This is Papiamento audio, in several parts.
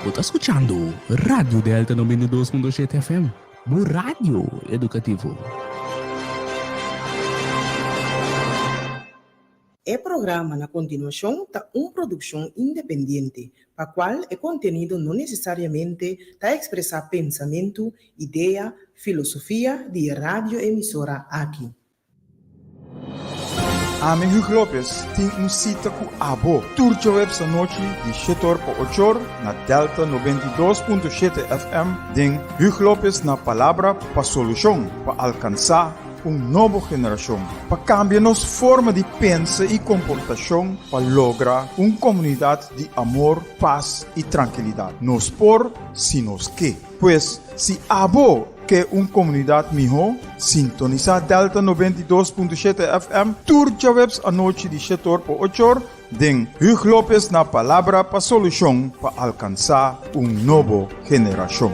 Bo ta skuchando Radio Delta 92.7 FM, bo radio edukativo. E programa na kontinuashon ta un produkshon independiente, pa kual e kontenido no nesesariamente ta ekspresá pensamentu, idea, filosofia di e radioemisora aki. Ami Hugh Lopez tin un sita ku abo tur djaweps anochi di shetor pa ochor na Delta 92.7 FM den Hugh Lopez na Palabra pa Solushon pa alkansá un nobo generashon pa kambia nos forma di pensa i komportashon pa logra un komunidat di amor, pas i trankilidat. Nos por si nos ke. Pues, si abo ke un komunidat mihó, sintonisá Delta 92.7 FM tur djaweps anochi di shetor pa ochor den Hugh Lopez na Palabra pa Solushon pa alkansá un nobo generashon.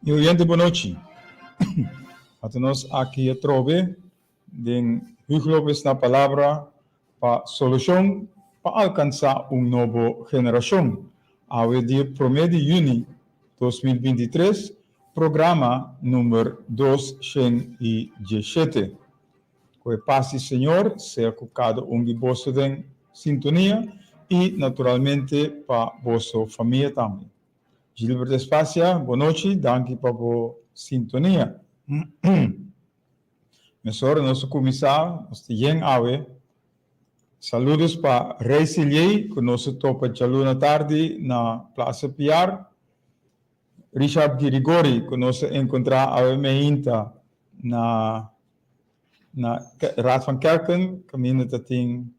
Mi oyente bonochi. Ata nos aki atrobe den Hugo Lopez na Palabra pa Solucion pa alcansa un nobo generacion. Awe dia prome di juni 2023 Programa number 217. Ku e pas di Señor sea ku kada un di boso den sintonia i naturalmente pa boso famia tambe. Gilbert Espacia, bonochi, danki pa bo sintonia. Mesora nos a kuminsá, nos ta yen awe. Saludos pa Rey Siliey ku nos a topa djaluna tardi na Plaza Piar. Richard Girigori ku nos a enkontrá awe meinta na na Raad van Kerken kaminda ta tin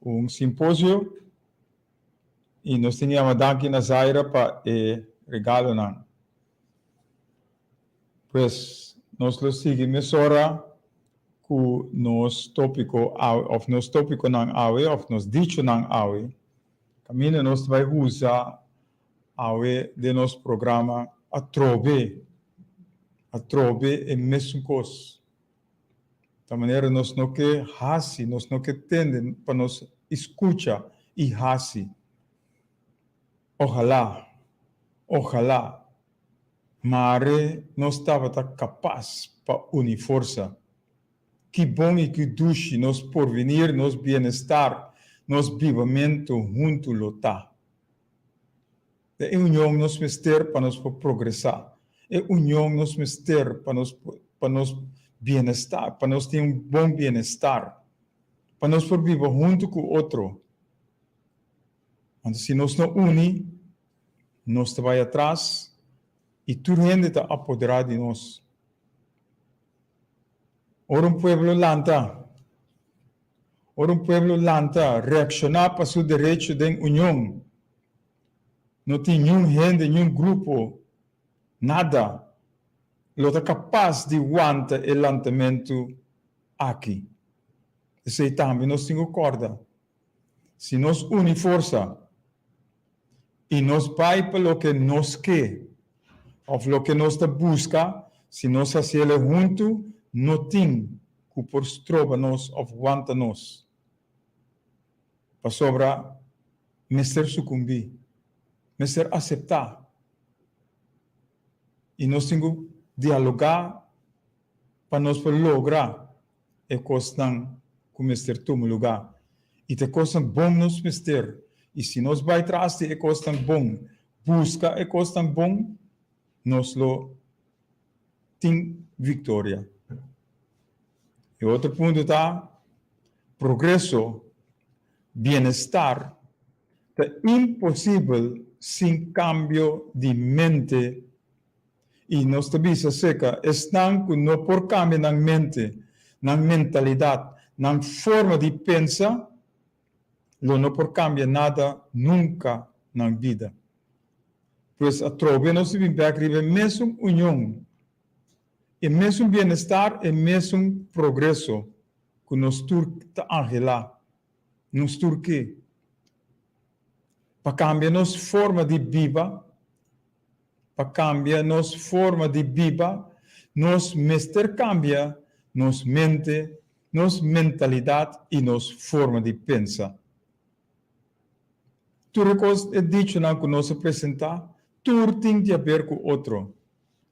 un simposio i nos tin yama danki na Zaira pa e regalonan. Pues nos lo sigui mesora ku nos tópiko awe òf nos tópikonan awe òf nos dichonan awe kaminda nos ta bai usa Awe den nos programa atrobe, atrobe e mesun kos. Ta manera nos no ke hasi, nos no ke tende pa nos skucha i hasi. Ohalá, ohalá mare nos tabata kapas pa uni forsa. Ki bon i ki dushi nos porvenir, nos bienestar, nos bibamentu huntu lo ta. Ta e union nos mester pa nos por progresá. E union nos mester pa nos pa nos bienestar, pa nos tin un bon bienestar, pa nos por biba huntu ku otro. Anto si nos no uni, nos ta bai atras i tur hende ta apoderá di nos. Ora un pueblo lanta, ora un pueblo lanta, reakshoná pa su derecho den union, no tin niun hende, niun grupo, nada, lo ta kapas di wanta e lantamentu aki. Esei tambe nos tin ku kòrda. Si nos uni forsa i nos bai pa loke nos ke òf loke nos ta buska, si nos hasiel huntu, no tin ku por stroba nos òf wanta nos. Pasobra mester sukumbí, mester aseptá i nos tin ku dialogá pa nos por logra e kosnan ku mester tuma lugá. I ta e kosnan bon nos mester. I si nos bai tras di e kosnan bon, buska e kosnan bon, nos lo tin viktoria. E otro punto ta, progreso, bienestar, ta imposibel sin kambio di mente. I nos ta bisa seka esnan ku no por kambia nan mente, nan mentalidat, nan forma di pensa, lo no por kambia nada nunka nan bida. Pues atrobe nos ta bin bek riba e mesun union, e mesun bienestar, e mesun progreso ku nos tur ta anhelá. Nos tur ke. Pa kambia nos forma di biba, pa kambia nos forma di biba, nos mester kambia nos mente, nos mentalidat i nos forma di pensa. Tur e kos, e dichonan ku nos a presentá, tur tin di haber ku otro.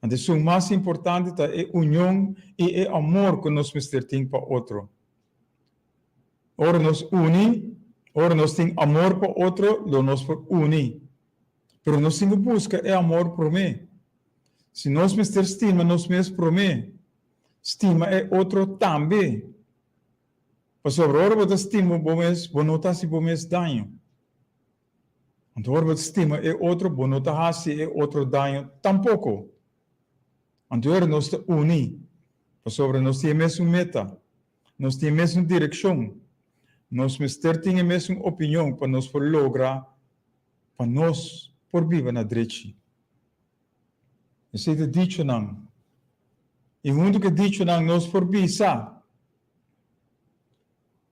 Anto esun mas importante ta e union i e amor ku nos mester tin pa otro. Ora nos uni, ora nos tin amor pa otro, lo nos por uni. Pero nos tin ku buska e amor promé. Si nos mester stima nos mes promé, stima e otro tambe. Pasobra ora bo ta stima bo mes, bo no ta hasi bo mes daño. Anto ora bo ta stima e otro, bo no ta hasi e otro daño tampoko. Anto ora nos ta uni, pasobra nos tin e mesun meta, nos tin e mesun direkshon, nos mester tin e mesun opinion pa nos por logra pa nos por biba na drechi. Esei ta dichonan. I huntu ku e dichonan nos por bisa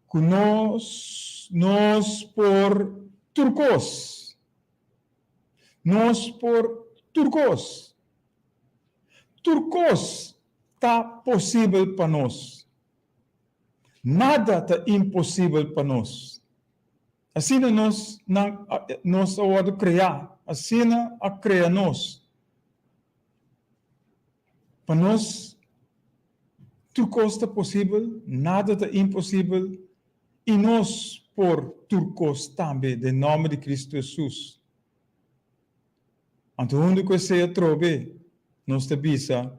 ku nos nos por tur kos. Nos por tur kos. Tur kos ta posibel pa nos. Nada ta imposibel pa nos. Asina nos nan nos a wòrdu kreá, asina a krea nos. Pa nos tur kos ta posibel, nada ta imposibel i nos por tur kos tambe den nòmber di Kristu Hesus. Anto huntu ku esei atrobe nos ta bisa,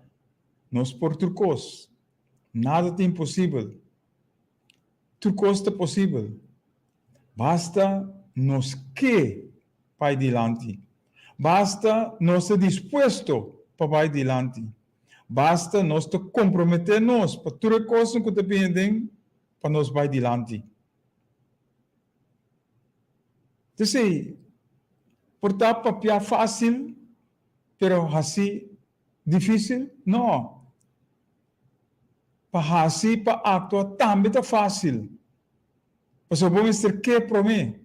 nos por tur kos, nada ta imposibel. Tur kos ta posibel, basta nos ke bai dilanti, basta nos ta dispuesto pa bai dilanti, basta nos ta komprometé nos pa tur e kosnan ku ta bini aden pa nos bai dilanti. P'esei, por ta papia fásil, pero hasi difísil? No. Pa hasi pa aktua tambe ta fásil. Pasobra bo mester ke promé.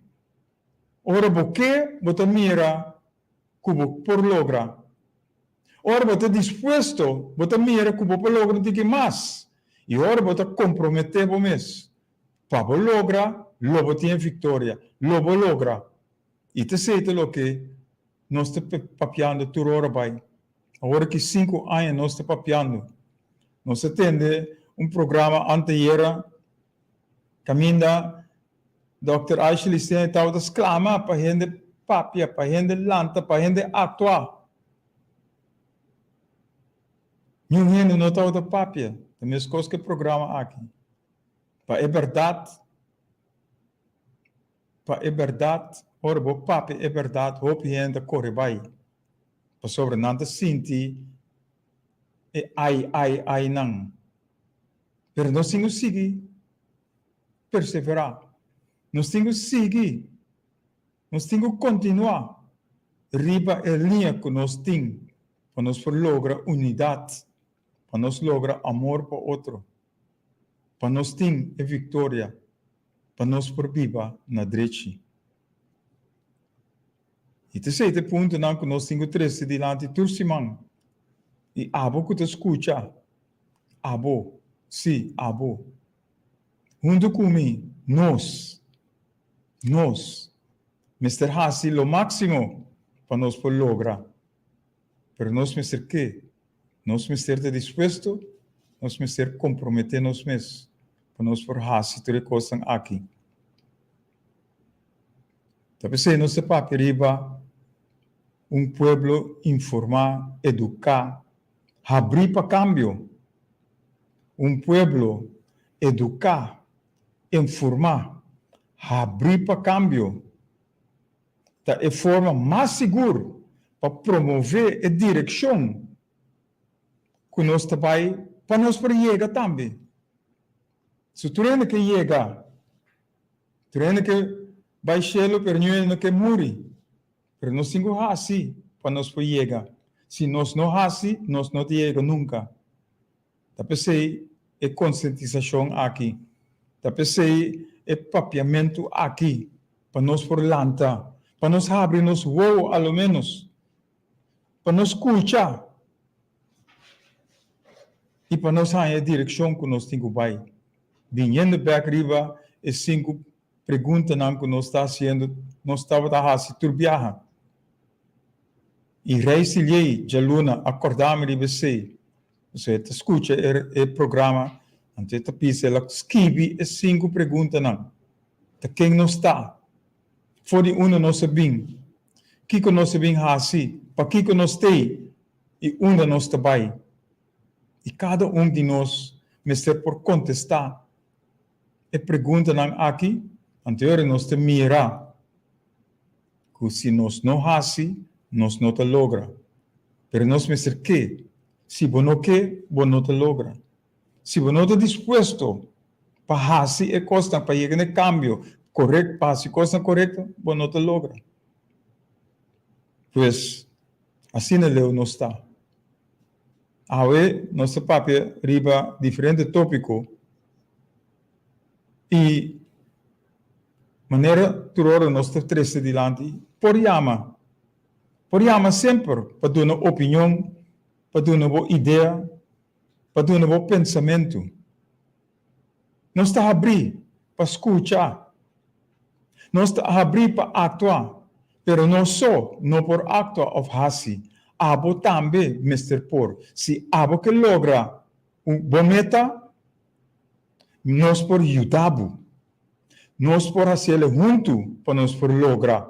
Ora bo ke, bo ta mira ku bo por logra. Ora bo ta dispuesto, bo ta mira ku bo por logra un tiki mas. I ora bo ta komprometé bo mes pa bo logra, lo bo tin e viktoria. Lo bo logra. I ta esei ta loke nos ta papiando tur ora bai. Awor ki sinku aña nos ta papiando. Nos a tende un programa anteyera kaminda Dòkter Aisha Licenia tabata sklama pa hende papia, pa hende lanta, pa hende aktua. Niun hende no tabata papia. Ta meskos ku e programa aki. Pa e bèrdat, pa e bèrdat, ora bo papia e bèrdat hopi hende ta kore bai. Pasobra nan ta sinti e ai, ai, ainan. Pero nos tin ku sigui perseverá. Nos tin ku sigui, nos tin ku kontinuá riba e liña ku nos tin pa nos por logra unidat, pa nos logra amor pa otro, pa nos tin e viktoria, pa nos por biba na drechi. I ta esei ta e puntonan ku nos tin ku trese dilanti tur siman. I abo ku ta skucha, abo, sí, abo, huntu ku mi, nos, nos, mester hasi lo máksimo pa nos por logra. Pero nos mester ke, nos mester ta dispuesto, nos mester komprometé nos mes pa nos por hasi tur e kosnan aki. Ta p'esei nos ta papia riba un pueblo informá, eduká, habrí pa kambio. Un pueblo eduká, informá, habrí pa kambio ta e forma mas sigur pa promové e direkshon ku nos ta bai pa nos por yega tambe. Si tur hende ke yega Tur hende ke bai shelu pero niun hende no ke muri. Pero nos tin ku hasi pa nos por yega. Si nos no hasi, nos no ta yega nunka. Ta p'esei e konsientisashon aki. Ta p'esei. e papiamentu aki pa nos por lanta, pa nos habri nos wowo a lo ménos, pa nos skucha i pa nos haña e direkshon ku nos tin ku bai. Biniendo bèk riba e sinku preguntanan ku nos ta hasiendo, nos tabata hasi tur biaha. I Rei Siliei djaluna a kòrda mi riba esei. Pasobra e ta skucha e programa, anto e ta bisa el a skibi e sinku preguntanan. Ta ken nos ta? For di unda nos a bin? Kiko nos a bin hasi? Pakiko nos t'ei? I unda nos ta bai? I kada un di nos mester por kontestá e preguntanan aki, anto e ora nos ta mira ku si nos no hasi, nos no ta logra. Pero nos mester ke. Si bo no ke, bo no ta logra. Si bo no ta dispuesto pa hasi e kosnan, pa yega na e kambio korekto, pa hasi kosnan korekto, bo no ta logra. Pues, asina leu nos ta. Awe nos ta papia riba diferente tópiko i manera tur ora nos ta trese dilanti, por yama. Por yama semper pa duna opinion, pa duna bo idea, pa duna bo pensamentu. Nos ta habrí pa skucha. Nos ta habrí pa aktua, pero nos so no por aktua òf hasi. Abo tambe mester por. Si abo ke logra un bo meta, nos por yuda bo. Nos por hasiel huntu pa nos por logra.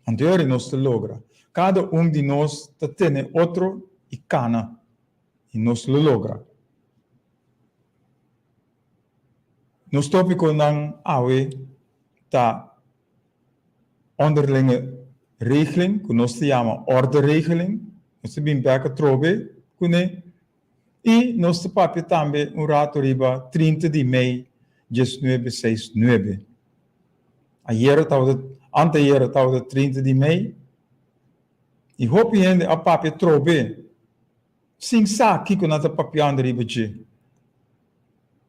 Anto nos ta logra. Kada un di nos ta tene otro i kana, i nos lo logra. Nos tópikonan awe ta onderlinge regeling, ku nos ta yama orderegeling. Nos ta bin bèk atrobe kuné. I nos ta papia tambe un ratu riba 30 di mei diesnuebe seis nuebe. Ayera tabata, anteayera tabata 30 di mei i hopi hende a papia trobe sin sa kiko nan ta papiando riba dje.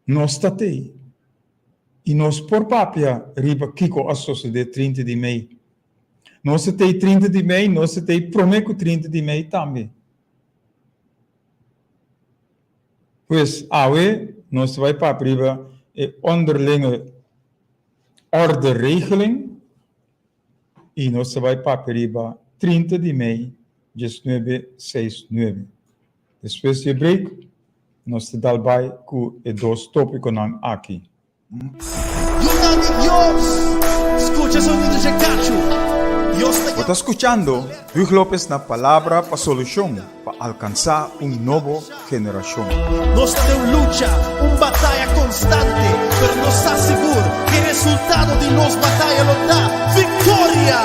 Nos ta tei i nos por papia riba kiko a sosode 30 di mei. Nos ta tei 30 di mei, nos ta tei prome ku 30 di mei tambe. Pues awe nos ta bai papia riba e onderlinge orderegeling i nos ta bai papia riba 30 di mei diesnuebe seis nuebe. Despues di e break nos ta dal bai ku e dos topikonan aki. Yunan di Dios, scucha sonido dje cachu. Dios ta Bo ta skuchando Huug Lopez na Palabra pa Solushon pa alkansá un nobo generashon. Nos ta den un lucha, un bataya constante, pero nos sa sigur cu e resultado di nos bataya lo ta victoria!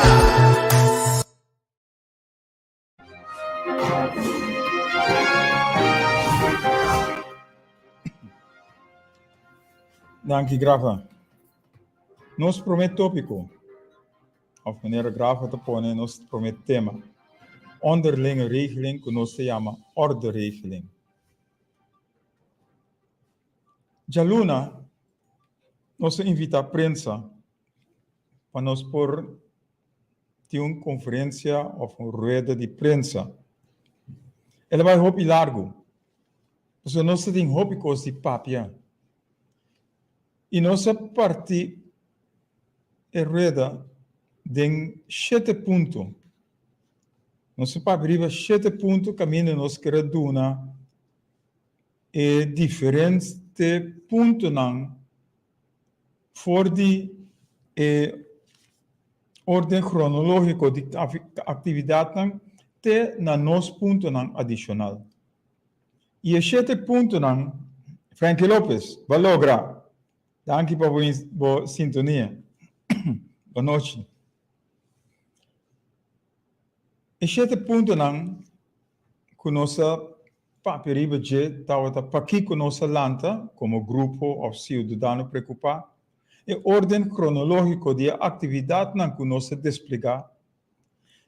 Danki Grafa. Nos promé tópiko, òf manera Grafa ta pone nos promé tema, onderlinge regeling ku nos ta yama orderegeling. Djaluna nos a invitá prensa pa nos por tin un konferensia òf un rueda di prensa. El a bai hopi largu, pasobra nos ta tin hopi kos di papia. I nos a parti e rueda den shete punto. Nos a papia riba shete punto kaminda nos ker a duna e diferente puntonan For di e orden kronológiko di aktividatnan te na nos puntonan adishonal. I e shete puntonan, Frankie Lopez, bo a logra! Danki pa bo sintonia. Bonochi. E shete puntonan ku nos a Papia riba dje tabata pakiko nos a lanta komo grupo òf siudadano preokupá, e órden kronológiko di e aktividatnan ku nos a desplegá,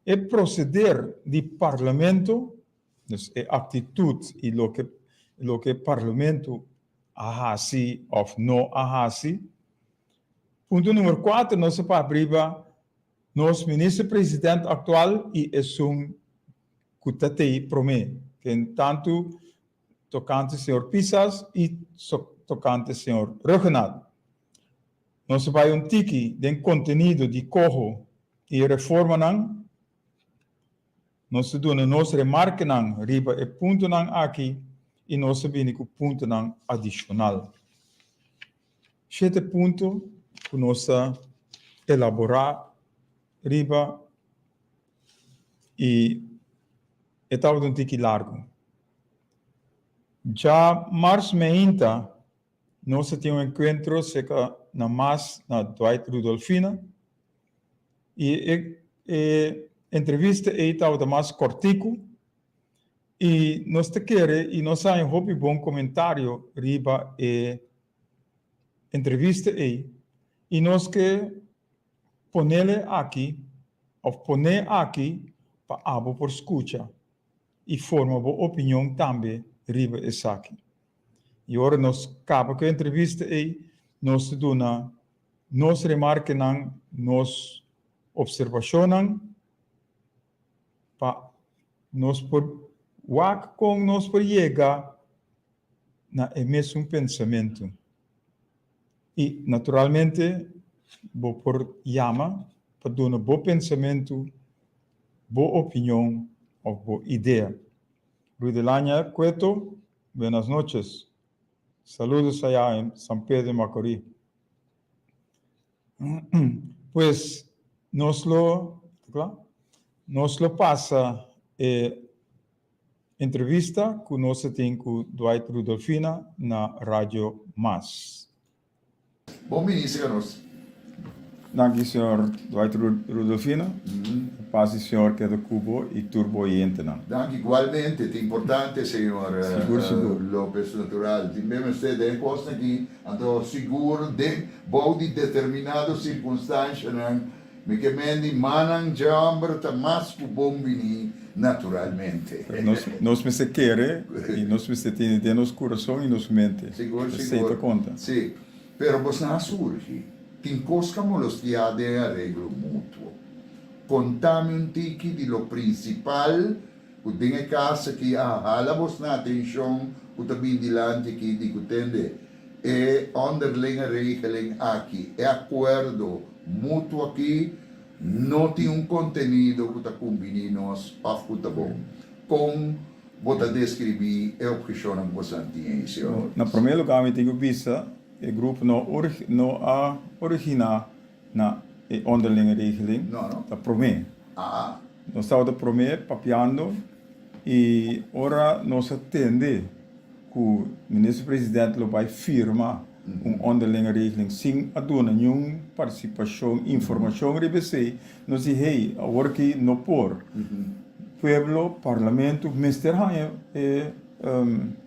e proseder di Parlamento, dus e aktitut i loke loke Parlamento a hasi òf no a hasi. Punto numero 4, nos a papia riba nos minister president aktual i esun ku ta tei promé, ken tantu tokante señor Pisas i tokante señor Rhuggenaath. Nos a bai un tiki den kontenido di koho i e reformanan. Nos ta duna nos remarkenan riba e puntonan aki i nos ta bini ku puntonan adishonal. Shete punto ku nos ta elaborá riba i e tabata un tiki largu. Dja mars meinta nos a tin un enkuentro serka na mas na Dwight Rudolfina i e e entrevista ei tabata mas kòrtiku i nos ta kere i nos a haña hopi bon komentario riba e entrevista ei i nos ke ponele aki òf pon'é aki pa abo por skucha i forma bo opinion tambe riba esaki. I ora nos kaba ku e entrevista ei, nos ta duna nos remarkenan, nos opservashonnan pa nos por wak kon nos por yega na e mesun pensamentu. I naturalmente bo por yama pa duna bo pensamentu, bo opinion òf bo idea. Rudelania Cueto, buenas noches. Saludos allá en San Pedro de Macorís. Pues nos lo, ta kla? Nos lo pasa e entrevista ku nos a tin ku Dwight Rudolfina na Radio Mas. Bon bini serka nos. Danki señor Dwight Rudolfino. Pas di Señor keda ku bo i tur bo oyentenan. Danki igualmente. Ta importante señor Sigur sigur. Lopez Natural. Tin be mester den e kosnan aki anto sigur den bou di determinado sirkunstanshanan mi ke men di mannan dje homber ta mas ku bon bini naturalmente. Nos nos mester kere i nos mester tene den nos kurason i nos mente. Sigur Esei ta sigur. konta. Si. Pero bosnan a surgi. Tin kos ka molostiá den e areglo mutuo. Konta mi un tiki di lo prinsipal ku den e kas aki a hala bosnan atenshon ku ta bin dilanti aki di ku tende e onderlinge regeling aki, e akuerdo mutuo aki no tin un kontenido ku ta kumbiní nos òf ku ta bon. Kon bo ta deskribí e opheshonnan ku bosnan tin ei, señor Na Lopez? promé lugá mi tin ku bisa E grupo no no a originá na e onderlinge regeling, No, no. ta promé. Ah. Nos tabata promé papiando i ora nos a tende ku Minister President lo bai firma un onderlinge regeling sin a duna niun partisipashon, informashon riba esei, nos di hey, awor aki no por. Pueblo, Parlamento mester haña e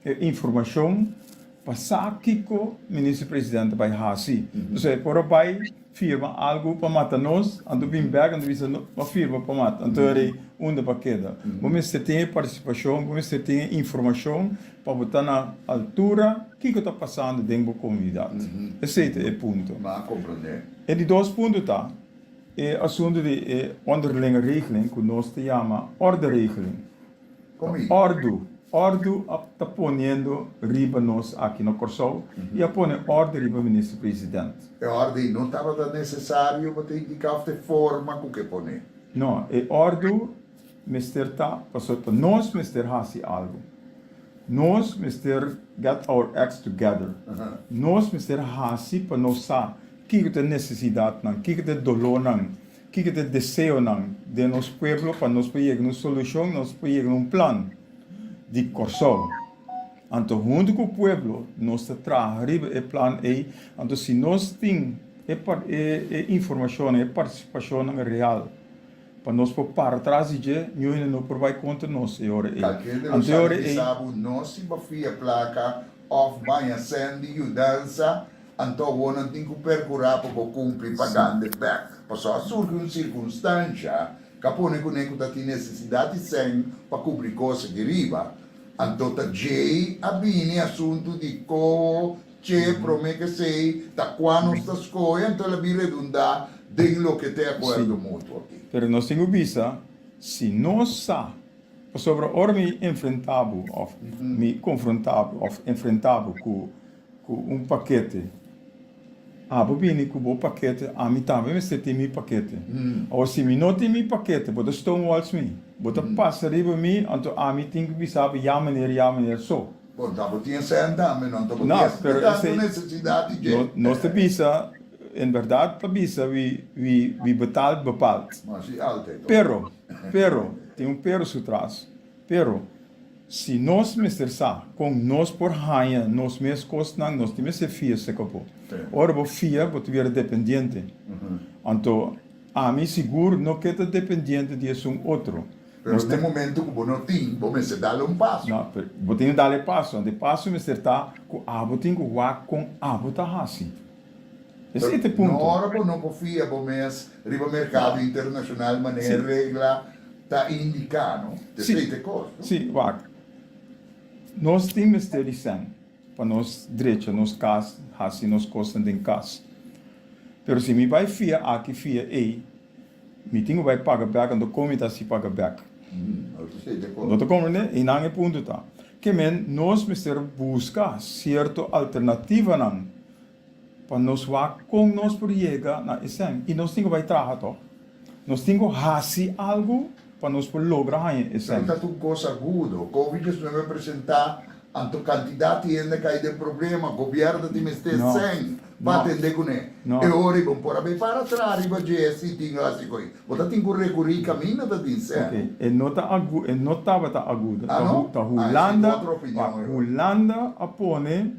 e informashon Pa sa kiko Minister President ta bai hasi. Entonces e por a bai firma algo pa mata nos, anto bin bek anto bisa no a firma pa mata. Anto e rei unda pa keda. Bo mester tin e participacion, bo mester tin e informacion pa bo ta na altura kiko ta pasando den bo comunidad. Esey ta e punto. M'a comprende. E di dos punto ta e asunto di e onderlinge regeling cu nos ta yama orderegeling. Komi? Òrdu. Òrdu a ta poniendo riba nos aki na Kòrsou i a pone òrdu riba Minister President. E òrdu ei no tabata nesesario pa ta indiká òf ta e forma ku ke pone? No, e òrdu mester ta pasobra ta nos mester hasi algu. Nos mester get our acts together. Nos mester hasi pa nos sa kiko ta e nesesidatnan, kiko ta e dolónan, Kiko ta e deseonan den nos pueblo pa nos por yega na un solushon, nos por yega na un plan di Kòrsou? Anto huntu ku pueblo nos ta traha riba e plan ei, anto si nos tin e e informashonnan, e partisipashonnan real pa nos por para tras di dje, niun hende no por bai kontra nos e ora ei. Kalker hende lo Anto e sa ora di ei. bisa bo no si bo fia plaka òf baña sèn di yudansa Anto awor nan tin ku perkurá pa bo kumpli pagando e bèk. Pasobra a surgi un sirkunstansha ku a pone kuné ku ta tin nesesidat di sèn pa kubri kos aki riba. Anto ta djei a bini asuntu di koho. Che promé ku esei ta kua nos ta skohe, anto el a bin redundá den loke ta e akuerdo mutuo aki. Pero nos tin ku bisa, si nos sa, pasobra ora mi enfrentá bo òf mi konfrontá bo òf enfrentá bo ku ku un pakete, abo bini ku bo pakete, ami tambe mester tin mi pakete. Awor si mi no tin mi pakete, bo ta stonewalls mi, bo ta pasa riba mi, anto ami tin ku bisa bo ya meneer, ya meneer so. Bon, ta bo tin esei tambe, no? Anto bo tin pero tantu esei nesesidat di dje. Nos ta bisa, en bèrdat ta bisa wi wi wi betaalt bepaalt. Ma si altijd, hoor. Pero, pero, tin un pero su tras, pero si nos mester sa kon nos por haña nos mes kosnan, nos tin mester fia sekapo. Ora bo fia, bo ta bira dependiente. Anto, ami sigur no ke ta dependiente di esun otro. Pero den momento ku bo no tin, bo mester dal un paso. No, pero bo tin ku dal e paso. Anto e paso mester ta ku abo tin ku wak kon abo ta hasi. Esei ta e punto. No ora bo no por fia bo mes riba merkado internashonal manera e regla ta indiká, no? Esei ta e kos, no? Sí, wak. Nos tin mester di sèn pa nos drecha nos kas, hasi nos kosnan den kas. Pero si mi bai fia aki, fia ei, Mi tin ku bai paga bek, anto kon mi ta hasi paga bek? Bo ta komprende? I nan e punto ta. Ke men nos mester buska sierto alternativanan pa nos wak kon nos por yega na esèn. I nos tin ku bai traha tòg. Nos tin ku hasi algu pa nos por logra haña esèn. Pero ta tur kos agudo. Covid 19 a presentá Anto kantidat di hende kai den problema, gobièrnu tin mester sèn pa atendé kuné. E ora ei bo por a bai para traha riba dje si tin hasi koi. Bo ta tin ku rekurí kaminda ta tin sèn. Ok, e no ta agu, e no tabata agudo. Ah no? Ta Ah, esei ta Hulanda, otro opinion e ora. Hulanda a pone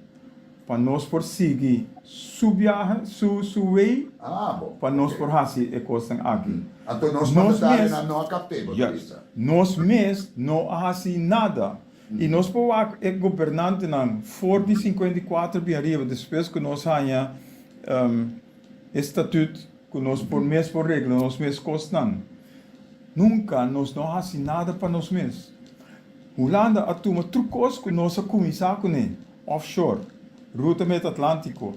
pa nos por sigui su biahe, su su way, Ah bo, pa nos ok. por hasi e kosnan aki. Anto nos Nos mes, mandatarionan no a kapt'é, bo ta juist, bisa. nos mes no a hasi nada. I nos por wak e gobernantenan for di 54 bin ariba despues ku nos haña e statut ku nos por mes por regla nos mes kosnan. Nunka nos no hasi nada pa nos mes. Hulanda a tuma tur kos ku nos a kuminsá kuné, offshore, ruta Mid Atlantiko,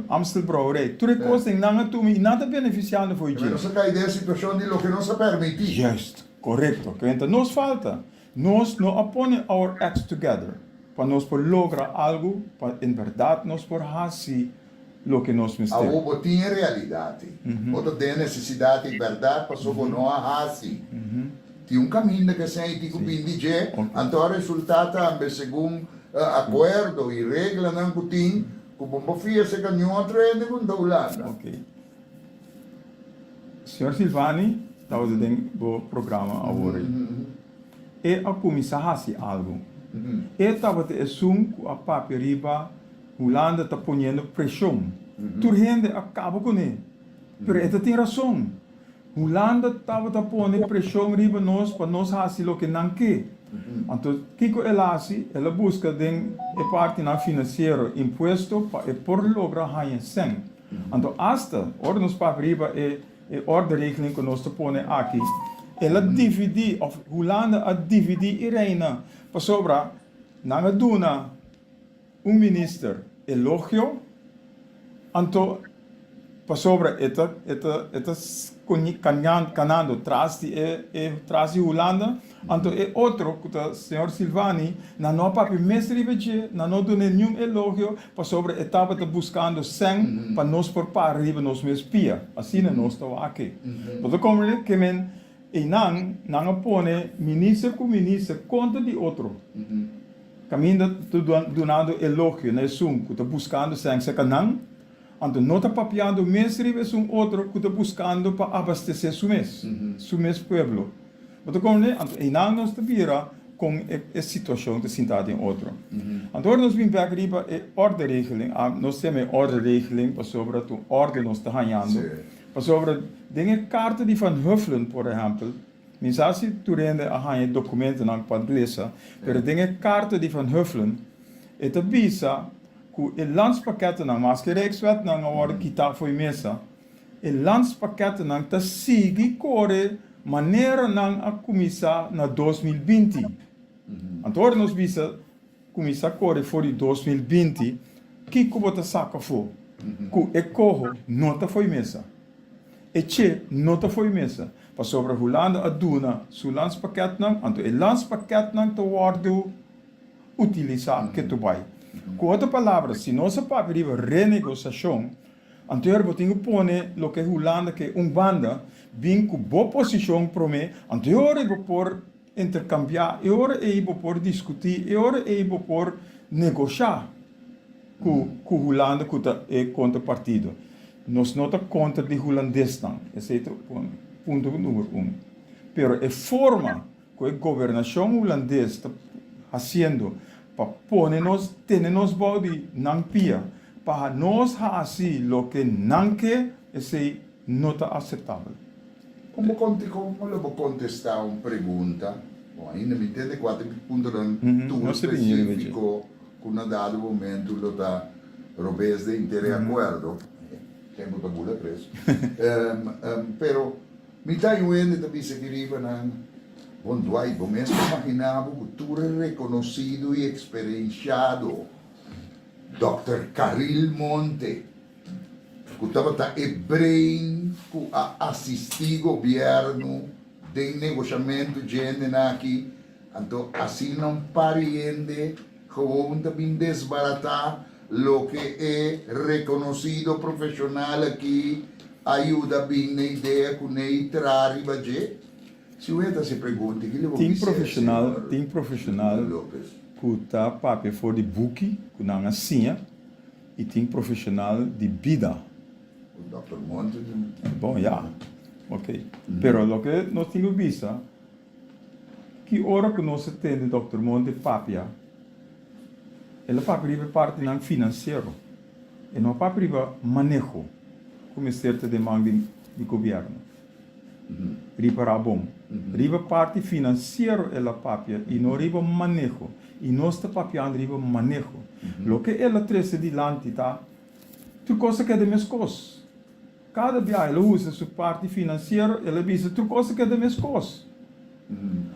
Amstel Brouwerij, tur e kosnan nan a tuma i nan ta benefisiando for dje. Nos a kai den e situashon di loke nos a permití. Juist, korekto. Kenta nos falta. Nos no a pone our acts together pa nos por logra algu pa en berdad nos por haci loke nos mester. Awor bo tin e realidad ei. Bo ta den e necesidad ei berdad paso bo no a haci. Tin un caminda cu esei tin cu bin di dje, anto a resulta tambe segun acuerdo y reglanan cu tin cu bo no por fia cerca niun otro hende cu no ta Hulanda. Señor Silvani tabata den bo programa awor ei. E a kuminsá hasi algu. E tabata esun ku a papia riba Hulanda ta poniendo preshon. Tur hende a kaba kuné. Pero e ta tin rason. Hulanda tabata pone preshon riba nos pa nos hasi loke nan ke. Anto kiko el a hasi? El a buska den e partinan finansiero impuesto pa e por logra haña sèn. Anto asta ora nos papia riba e e orderegeling ku nos ta pone aki, el a dividí òf Hulanda a dividí e reina pasobra nan a duna un minister elogio, anto pasobra e ta e ta e ta kanando tras di e e tras di Hulanda, Anto e otro, ku ta señor Silvani, nan no a papia mes riba dje, nan no dun'é niun elogio, pasobra e tabata buskando sèn pa nos por para riba nos mes pia. Asina nos ta wak e. Bo ta komprendé? Ke men einan nan a pone minister ku minister kontra di otro, kaminda ta dunando elogio na esun ku ta buskando sèn serka nan, anto no ta papiando mes riba esun otro ku ta buskando pa abastesé su mes, su mes pueblo. Bo ta komprendé? Anto einan nos ta bira kon e situashon ta sinta den otro. Anto ora nos bin bek riba e orderegeling, nos yama e orderegeling pasobra ta un orde nos ta hañando, pasobra den e karta di Van Huffelen, por ehèmpel, mi sa si tur hende a haña e dokumentonan pa lesa, pero den e karta di Van Huffelen e ta bisa ku e landspakketennan, maske Rijkswetnan a wòrdu kitá fo'i mesa, E landspakketennan ta sigui kore manera nan a kuminsá na 2020. Anto ora nos bisa kuminsá kore for di 2020, Kiko bo ta saka afó? Ku e koho no ta fo'i mesa. E che no ta fo'i mesa, pasobra Hulanda a duna su landspakketnan, anto e landspakketnan ta wòrdu utilisá ketu bai. Ku otro palabra, si nos a papia riba renegosiashon, anto ora bo tin ku pone loke Hulanda ke un banda, bin ku bo posishon promé, anto e ora bo por interkambiá, e ora ei bo por diskutí, e ora ei bo por negoshá ku ku Hulanda ku ta e kontrapartido. Nos no ta kontra di hulandesnan, esei ta punto number un. Pero e forma ku e gobernashon hulandes ta hasiendo pa pone nos, tene nos bou di nan pia, pa nos hasi loke nan ke, esei no ta aseptabel. Kon bo konte kon lo bo kontestá un pregunta? Bon, ainda mi tende kua ta e puntonan tur spesífiko ku na dado momentu lo ta robes den inter e akuerdo. Tempu ta bula pres. Pero mi ta un hende ta bisa aki riba nan, Bon Dwight, bo mes ta imaginá bo ku tur e rekonosido i eksperenshado Dòkter Caril Monte, ku tabata e brain ku a asistí gobièrnu den negoshamentu dje hendenan aki, anto asina un par di hende gewoon ta bin desbaratá loke e rekonosido profeshonal aki a yuda bin na idea ku nei traha riba dje? Si un hende ta hasi pregunta, ki lo bo Tin bis'é, profeshonal, señor tin profeshonal Lopez? ku ta papia for di buki ku nan a siña. I tin profesional di bida. Dòkter Monte tin. Bon ya. Ok. Pero loke nos tin ku bisa, ki ora ku nos a tende Dòkter Monte papia, el a papia riba e partinan finansiero. E no a papia riba maneho ku mester ta den man di gobièrnu. Ripará bon. Riba parti finansiero el a papia i no riba maneho. I nos ta papiando riba maneho. Loke el a trese dilanti ta, tur kos a keda meskos. Kada biaha el a usa su parti finansiero, el a bisa tur kos a keda meskos.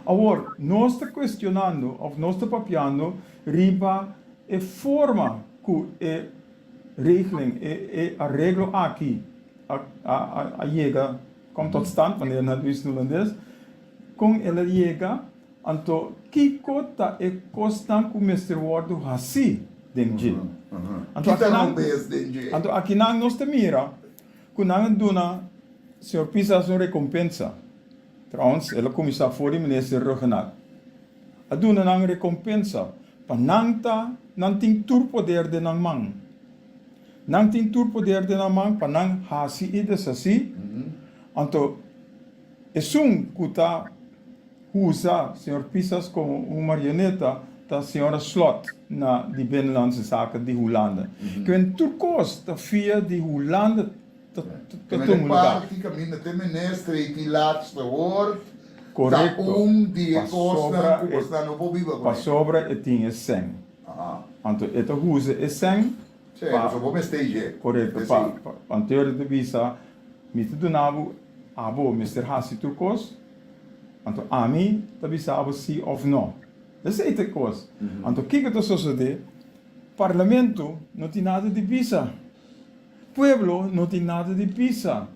Awor, nos ta kuestionando òf nos ta papiando riba e forma ku e regeling, e areglo aki a yega, kom tot stand, manera nan ta bisa na hulandes, kon el a yega, anto kiko ta e kosnan ku mester wòrdu hasí den dje. Anto akinan, anto akinan nos ta mira ku nan a duna señor Pisas un rekompensa. Trouwens, el a kuminsá for di minister Rhuggenaath. A duna nan rekompensa pa nan ta nan tin tur poder den nan man. Nan tin tur poder den nan man pa nan hasi i deshasí. Anto esun ku ta usa señor Pisas komo un marioneta ta señora Slot na di Binnenlandse Zaken di Hulanda. Kwen tur kos ta fia di Hulanda ta Kwen tuma e lugar. parti kaminda te minister ei tin laatste woord ta Korekto. un di e kosnan Pasobra ku e bosnan no por biba kuné. pasobra e tin e sèn. Anto e ta usa e sèn Sí, pasobra bo mester dje. Korekto, pa anterior ta bisa, mi ta duna bo, abo mester hasi tur kos, anto ami ta bisa abo si òf no. Esei ta e kos. Anto kiko ta sosodé? Parlamento no tin nada di bisa. Pueblo no tin nada di bisa.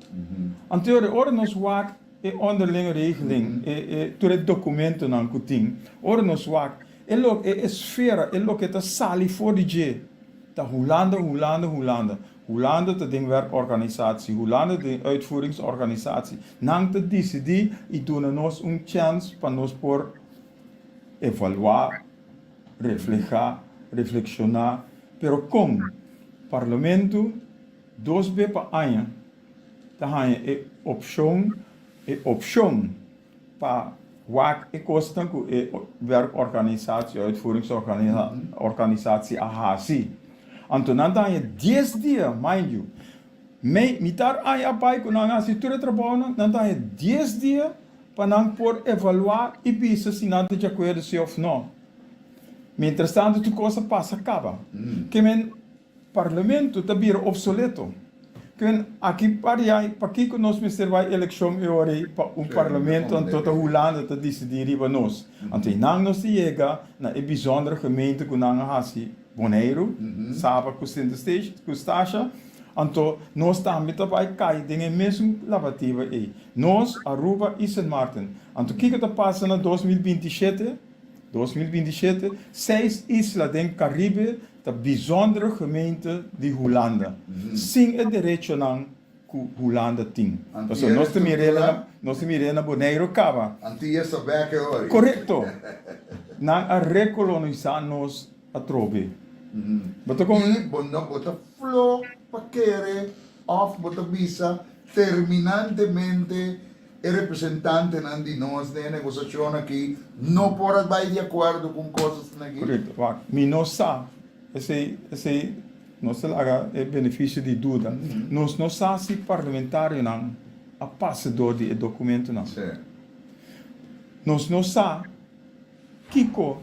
Anterior, ora nos wak e onderlinge regeling, e e tur e dokumentonan ku tin, ora nos wak e lo e esfera, e loke ta sali for di dje, ta Hulanda, Hulanda, Hulanda. Hulanda ta den werkorganisatie, Hulanda ta den uitvoeringsorganisatie. Nan ta disidí i duna nos un chèns pa nos por evaluá, reflehá, reflekshoná. Pero kon? Parlamento dos be pa aña ta haña e opshon, e opshon pa wak e kosnan ku e werkorganisatie, uitvoeringsorganisatie a hasi. Anto nan ta haña dies dia, mind you, mei, mitar aña a bai ku nan a hasi tur e trabounan, nan ta haña dies dia pa nan por evaluá i bisa si nan ta di akuerdo si òf no. Mientrastanto tur kos a pasa kaba. Ke men Parlamento ta bira obsoleto. Ken aki pariai pakiko nos mester bai elekshon e ora ei pa un parlamento anto ta Hulanda ta disidí riba nos. Anto einan nos ta yega na e bijzondere gemeente ku nan a hasi. Boneiru, Saba ku Sint Eustatius, anto nos tambe ta bai kai den e mesun labativa ei. Nos, Aruba i Sint Maarten. Anto kiko ta pasa na 2027? 2027, seis isla den Karibe ta bijzondere gemeente di Hulanda, sin e derechonan ku Hulanda tin. Pasobra nos ta mir'é na, nos ta mir'é na Boneiru kaba. Antillas ta bek e ora. Korekto. Nan a rekolonisá nos atrobe. Bo ta kon. I bo no bo ta flo pa kere òf bo ta bisa terminantemente e representantenan di nos den e negosashon aki no por a bai di akuerdo ku un kos asina aki? Korekto. Wak, mi no sa. Esei, esei nos ta laga e benefisio di duda. Nos no sa si parlamentarionan a pasa dor di e dokumentonan. Nos no sa kiko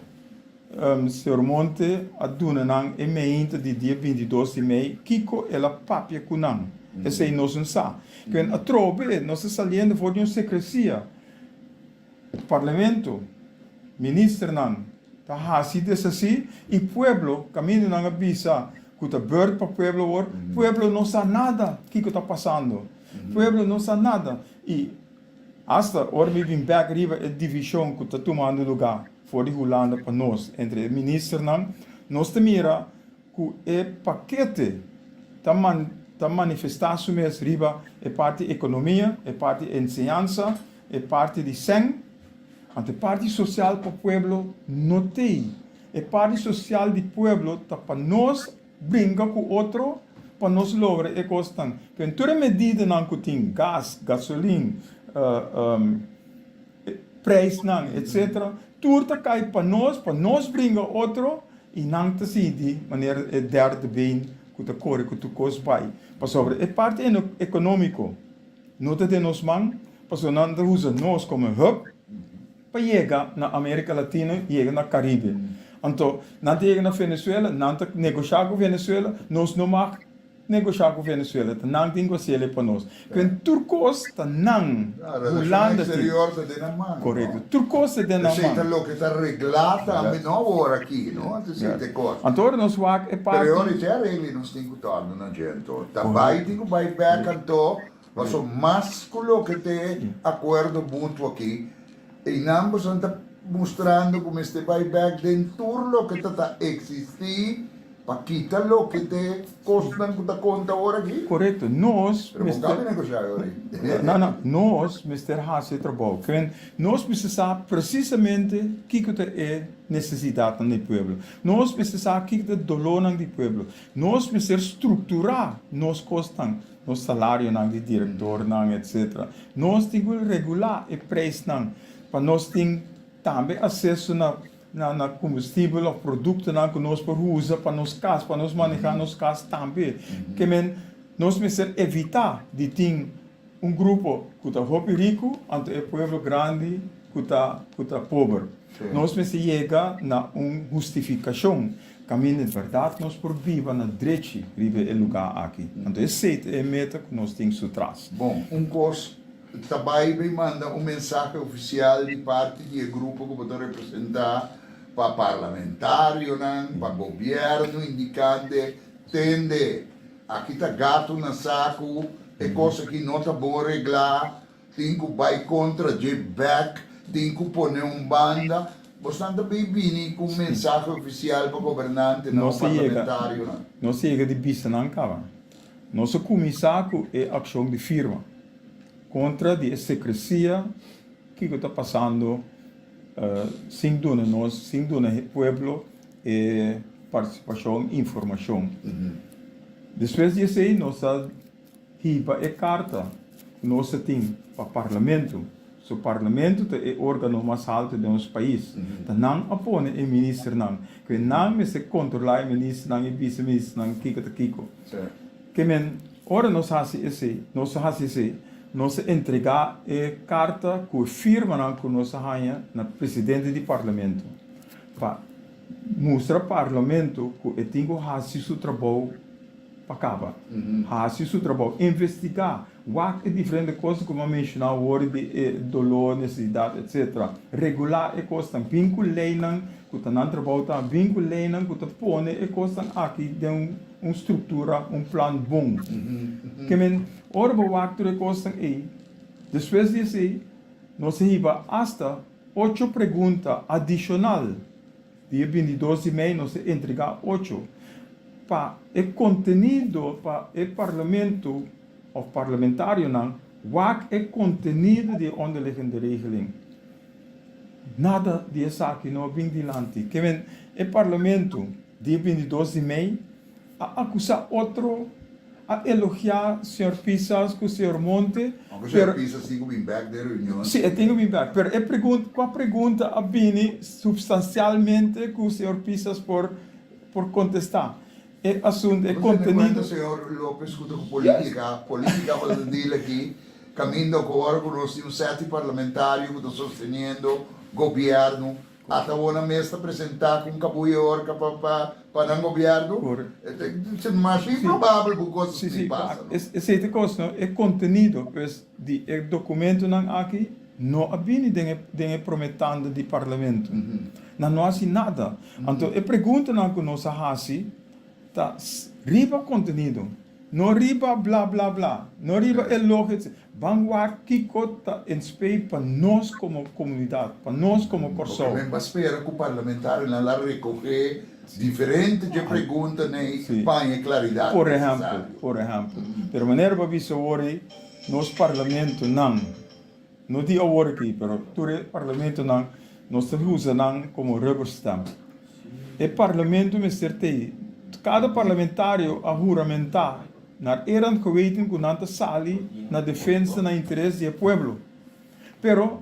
Señor Monte a duna nan e meinta di dia 22 di mei, kiko el a papia ku nan. Esei nos no sa. Kwen atrobe nos ta saliendo for di un sekresia. Parlamento, ministernan ta hasi desasi y pueblo, caminda nan a bisa cu ta beurt pa pueblo awor, pueblo no sa nada kico ta pasando. Pueblo no sa nada y hasta ora mi bin bek riba e division cu ta tumando lugar for di Hulanda pa nos entre e ministernan, nos ta mira ku e pakete ta ta manifestá su mes riba e parti ekonomia, e parti enseñansa, e parti di sèn, anto e parti sosial pa pueblo no t'ei. E parti sosial di pueblo ta pa nos bringa ku otro pa nos logra e kosnan. Pero tur e medidanan ku tin, gas, gasolin, prijsnan, etcetera, tur ta kai pa nos, pa nos bringa otro I nan ta sinti manera e derde been ku ta kore ku tur kos bai. Pasobra e parti ekonómiko no ta den nos man, pasobra nan ta usa nos komo hub pa yega na Amerika Latino, yega na Karibe. Anto nan ta yega na Venezuela, nan ta negoshá ku Venezuela, nos no mag Negoshá ku Venezuela ta nan tin ku hasiel e pa nos. Kwen tur kos ta nan. Hulanda tin. Exterior ta den nan man. Korekto. Tur kos ta den nan man. Esei ta loke ta reglá tambe no awor aki no. Anto esei ta e kos. Anto ora nos wak e parti. Pero e ora te aregla i nos tin ku tòrna na dje anto. Ta bai tin ku bai bèk anto paso mas ku loke te akuerdo mutuo aki einan boso ta mustrando ku mester bai bèk den tur loke ta ta eksistí. Pa kita loke t'e kosnan ku ta konta ora aki? Korekto. Nos Pero bo kabi negoshá e ora ei. No, no. Nos mester hasi e trabou. Kren, nos mester sa presisamente kiko ta e nesesidatnan di pueblo. Nos mester sa kiko ta e dolónan di pueblo. Nos mester strukturá nos kosnan, nos salarionan di direktornan, etsetera. Nos tin ku regulá e preisnan pa nos tin tambe aseso na na na kombustibel òf produktonan ku nos por usa pa nos kas, pa nos manehá nos kas tambe. Ke men nos mester evitá di tin un grupo ku ta hopi riku anto e pueblo grandi ku ta ku ta pober. Nos mester yega na un hustifikashon kaminda di bèrdat nos por biba na drechi riba e lugá aki. Anto esei ta e meta ku nos tin su tras. Bon, un kos Ta bai bay manda un mensahe oficial di parti di e grupo cu bo ta representa pa parlamentarionan, pa gobierno indicande, tende, aki ta gato na saco, e cos aki no ta bon regla, tin cu bay contra dje bek, tin cu pone un banda. Bosnan ta bay bini cu un mensahe oficial pa gobernantenan o parlamentarionan? Nos a yega di bisa nan caba. Nos a cuminsa cu e accion di firma. Kontra di e sekresia kiko ta pasando sin duna nos, sin duna e pueblo e partisipashon, informashon. Despues di esei nos a hiba e karta ku nos a tin pa parlamento. So parlamento ta e organo mas haltu den nos pais. Ta nan a pone e ministernan. Ke nan mester kontrolá e ministernan i bisa e ministernan kiko ta kiko. Ke men ora nos hasi esei, nos a hasi esei, nos a entregá e karta ku e firmanan ku nos a haña na presidente di parlamento pa mustra parlamento ku e tin ku hasi su trabou pa kaba. Hasi su trabou, investigá. Wak e diferente kosnan ku mi a menshoná awor di e doló, nesesidat, etsetera. Regulá e kosnan. Bin ku leinan ku ta nan trabou ta. Bin ku leinan ku ta pone e kosnan aki den un struktura, un plan bon. Ke men, ora bo wak tur e kosnan ei, despues di esei nos a hiba asta ocho pregunta adishonal. Dia bintidos di mei nos a entregá ocho pa e kontenido pa e parlamento òf parlamentarionan wak e kontenido di e onderliggende regeling. Nada di esaki no a bin dilanti. Ke men e parlamento dia bintidos di mei a akusá otro, a elogiá señor Pisas ku señor Monte, Aunke señor Pisas tin ku bin bèk den reunion. Sí, e tin ku bin bèk. Pero e pregunta, kua pregunta a bini supstansialmente ku señor Pisas por por kontestá? E asuntu, e Nos tene kontenido. kuenta, señor Lopez, ku ta ku polítika, polítika pa ta deal aki, kaminda ku ora ku nos tin un sèti parlamentario ku ta sosteniendo gobièrnu, Ata awor nan mes ta presentá ku un kabuya orka pa pa pa nan gobièrnu. Correcto. E masha improbabel ku kos Sí, así sí, pasa, no? Esei ta kos, no? E kontenido, pues, di e dokumentonan aki no a bini den e den e promé tanda di parlamento. Nan no hasi nada. Anto e preguntanan ku nos a hasi ta riba kontenido. No riba bla bla bla, no riba elogio etc. Ban wak kiko ta en spee pa nos komo komunidat, pa nos komo Kòrsou. Oke, men ba spera ku parlamentarionan la rekohé diferente dje preguntanan ei pa haña e klaridat Por ehèmpel, nesesario. por ehèmpel. Pero manera bo a bisa awor ei, nos parlamentonan, no di awor aki, pero tur e parlamentonan, nos ta usa nan komo rubber stamp. E parlamento mester tei. Kada parlamentario a huramentá naar eer en geweten ku nan ta sali na defensa na interes di e pueblo. Pero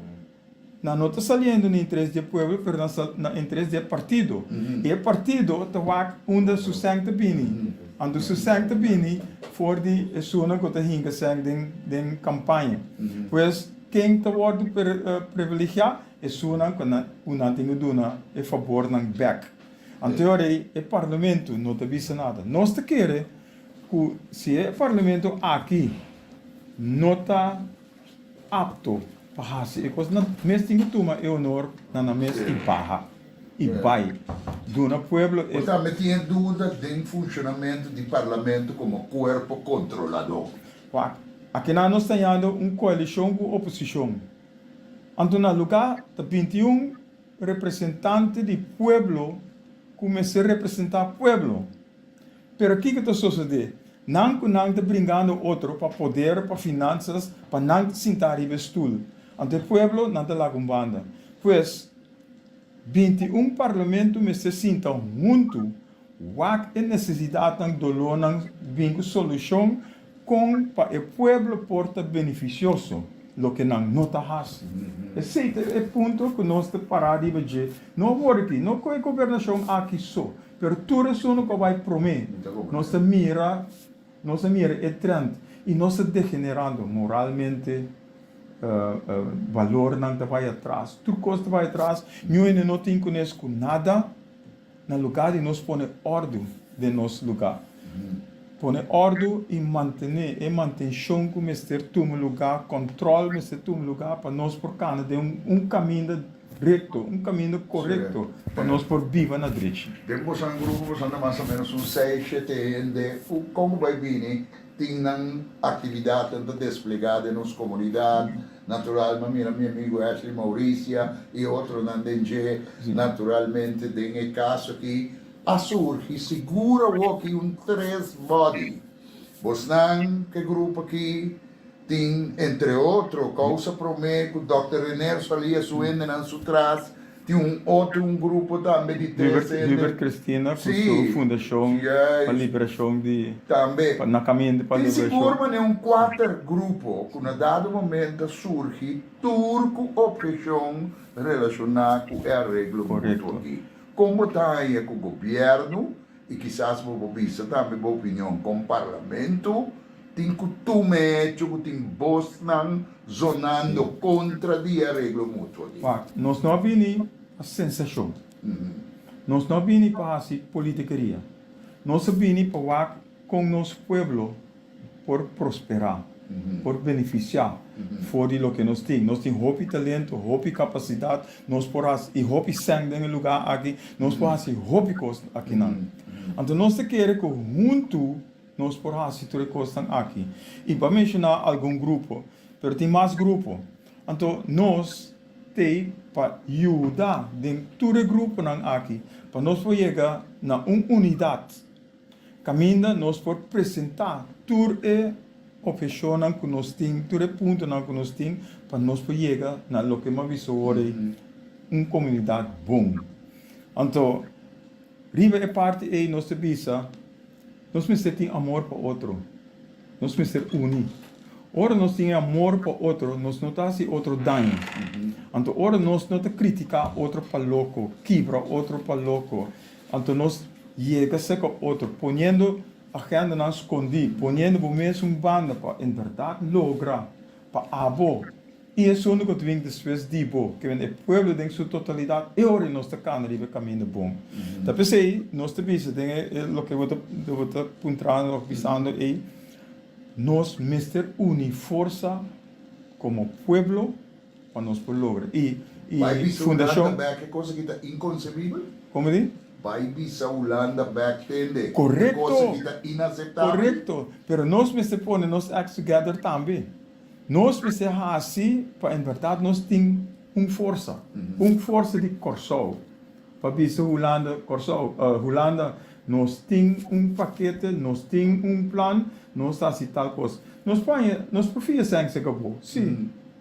nan no ta saliendo na interes di e pueblo pero nan sa na interes di e partido. I e partido ta wak unda su sèn ta bini. Anto su sèn ta bini for di esunnan ku ta hinka sèn den den kampaña. Pues ken ta wòrdu privilegiá? Esunnan ku nan ku nan tin ku duna e fabornan bèk. Anto e ora ei e parlamento no ta bisa nada. Nos ta kere ku si e parlamento aki no ta apto pa hasi e kos, nan mes tin ku tuma e honor na nan mes i baha i bai duna pueblo e. Bo tambe tin e duda den funshonamentu di parlamento komo kuerpo kontroladó. Wak, akinan nos ta hañando un koalishon ku oposishon. Anto na lugá ta 21 representante di pueblo ku mester representá pueblo. Pero kiko ta sosodé? Nan ku nan ta bringando otro pa poder, pa finansas, pa nan ta sintá riba e stul. Anto e pueblo nan ta laga un banda. Pues, 21 parlamento mester sinta huntu Wak e nesesidatnan, dolónan, bin ku solushon kon pa e pueblo por ta benefisioso, loke nan no ta hasi. Esei ta e punto ku nos ta pará riba dje, no awor aki, no ku e gobernashon aki so, pero tur esun ku a bai promé. Nos ta mira, nos a mira e trend i nos ta degenerando moralmente, balornan ta bai atras, tur kos ta bai atras, niun hende no tin kunes ku nada. Na lugá di nos pone òrdu den nos lugá, pone òrdu i mantené e mantenshon ku mester tuma lugá, kòntròl mester tuma lugá pa nos por kana den un kaminda rekto, un kaminda korekto pa nos por biba na drechi. Den bosan grupo bosan ta mas o ménos un seis, shete hende ku kon ku bai bini tin nan aktividatnan ta desplegá den nos komunidat. Natural, m'a mira mi amigo Ashley Mauricia y otronan den dje. Naturalmente den e caso aki a surgi sigur awoki un tres body. Bosnan ke grupo aki tin entre otro causa prome cu Dòkter Rener Solia su hendenan su tras. Tin un otro un grupo tambe di tres hende. Hubert Christina cu su fundacion pa liberacion di Tambe. Na caminda pa Tin liberacion. sigur manera un cuater grupo cu na dado momento a surgi tur cu obhecion relaciona cu e areglo mutuo aki. Con bo ta haña cu gobierno y kisas bo por bisa tambe bo opinion con parlamento tin cu tuma e hecho cu tin bosnan zonando contra di e areglo mutuo aki. Wak, nos no a bini pa sensacion. Nos no a bini pa haci politikeria. Nos a bini pa wak con nos pueblo por prospera. por benefisiá for di loke nos tin. Nos tin hopi talento, hopi kapasidat, nos por hasi i hopi sèn den e lugá aki, nos por hasi hopi kos akinan. Anto nos ta kere ku huntu nos por hasi tur e kosnan aki. I bo a menshoná algun grupo, pero tin mas grupo. Anto nos t'ei pa yuda den tur e gruponan aki pa nos por yega na un unidat kaminda nos por presentá tur e opheshonnan ku nos tin, tur e puntonan ku nos tin pa nos por yega na loke mi a bisa awor ei, un komunidat bon. Anto, riba e parti ei nos ta bisa, nos mester tin amor pa otro, nos mester uni. Ora nos tin e amor pa otro, nos no ta hasi otro daño. Anto, ora nos no ta kritiká otro pa loko, kibra otro pa loko, Anto nos yega serka otro, poniendo agendanan skondí, poniendo bo mes un banda pa en bèrdat logra pa abo i esun ku ta bin despues di bo, ke men e pueblo den su totalidat, e ora nos ta kana riba e kaminda bon. Ta p'esei nos ta bisa den e loke bo ta bo ta puntrando òf bisando ei, nos mester uni forsa komo pueblo, pa nos por logra y y Bai bisa fundacion. Hulanda bek e cosa ki ta inconcebibel? Como di? Bai bisa Hulanda bek tende e cosa Correcto, ki ta inaceptabel? correcto, pero nos mester pone nos acts together tambe. Nos mester haci pa en berdad nos tin un forsa, un forsa di Corsou pa bisa Hulanda, Corsou, Hulanda nos tin un pakete, nos tin un plan, nos ta haci tal cos. Nos por haña, nos por fia sèn se kabo, si.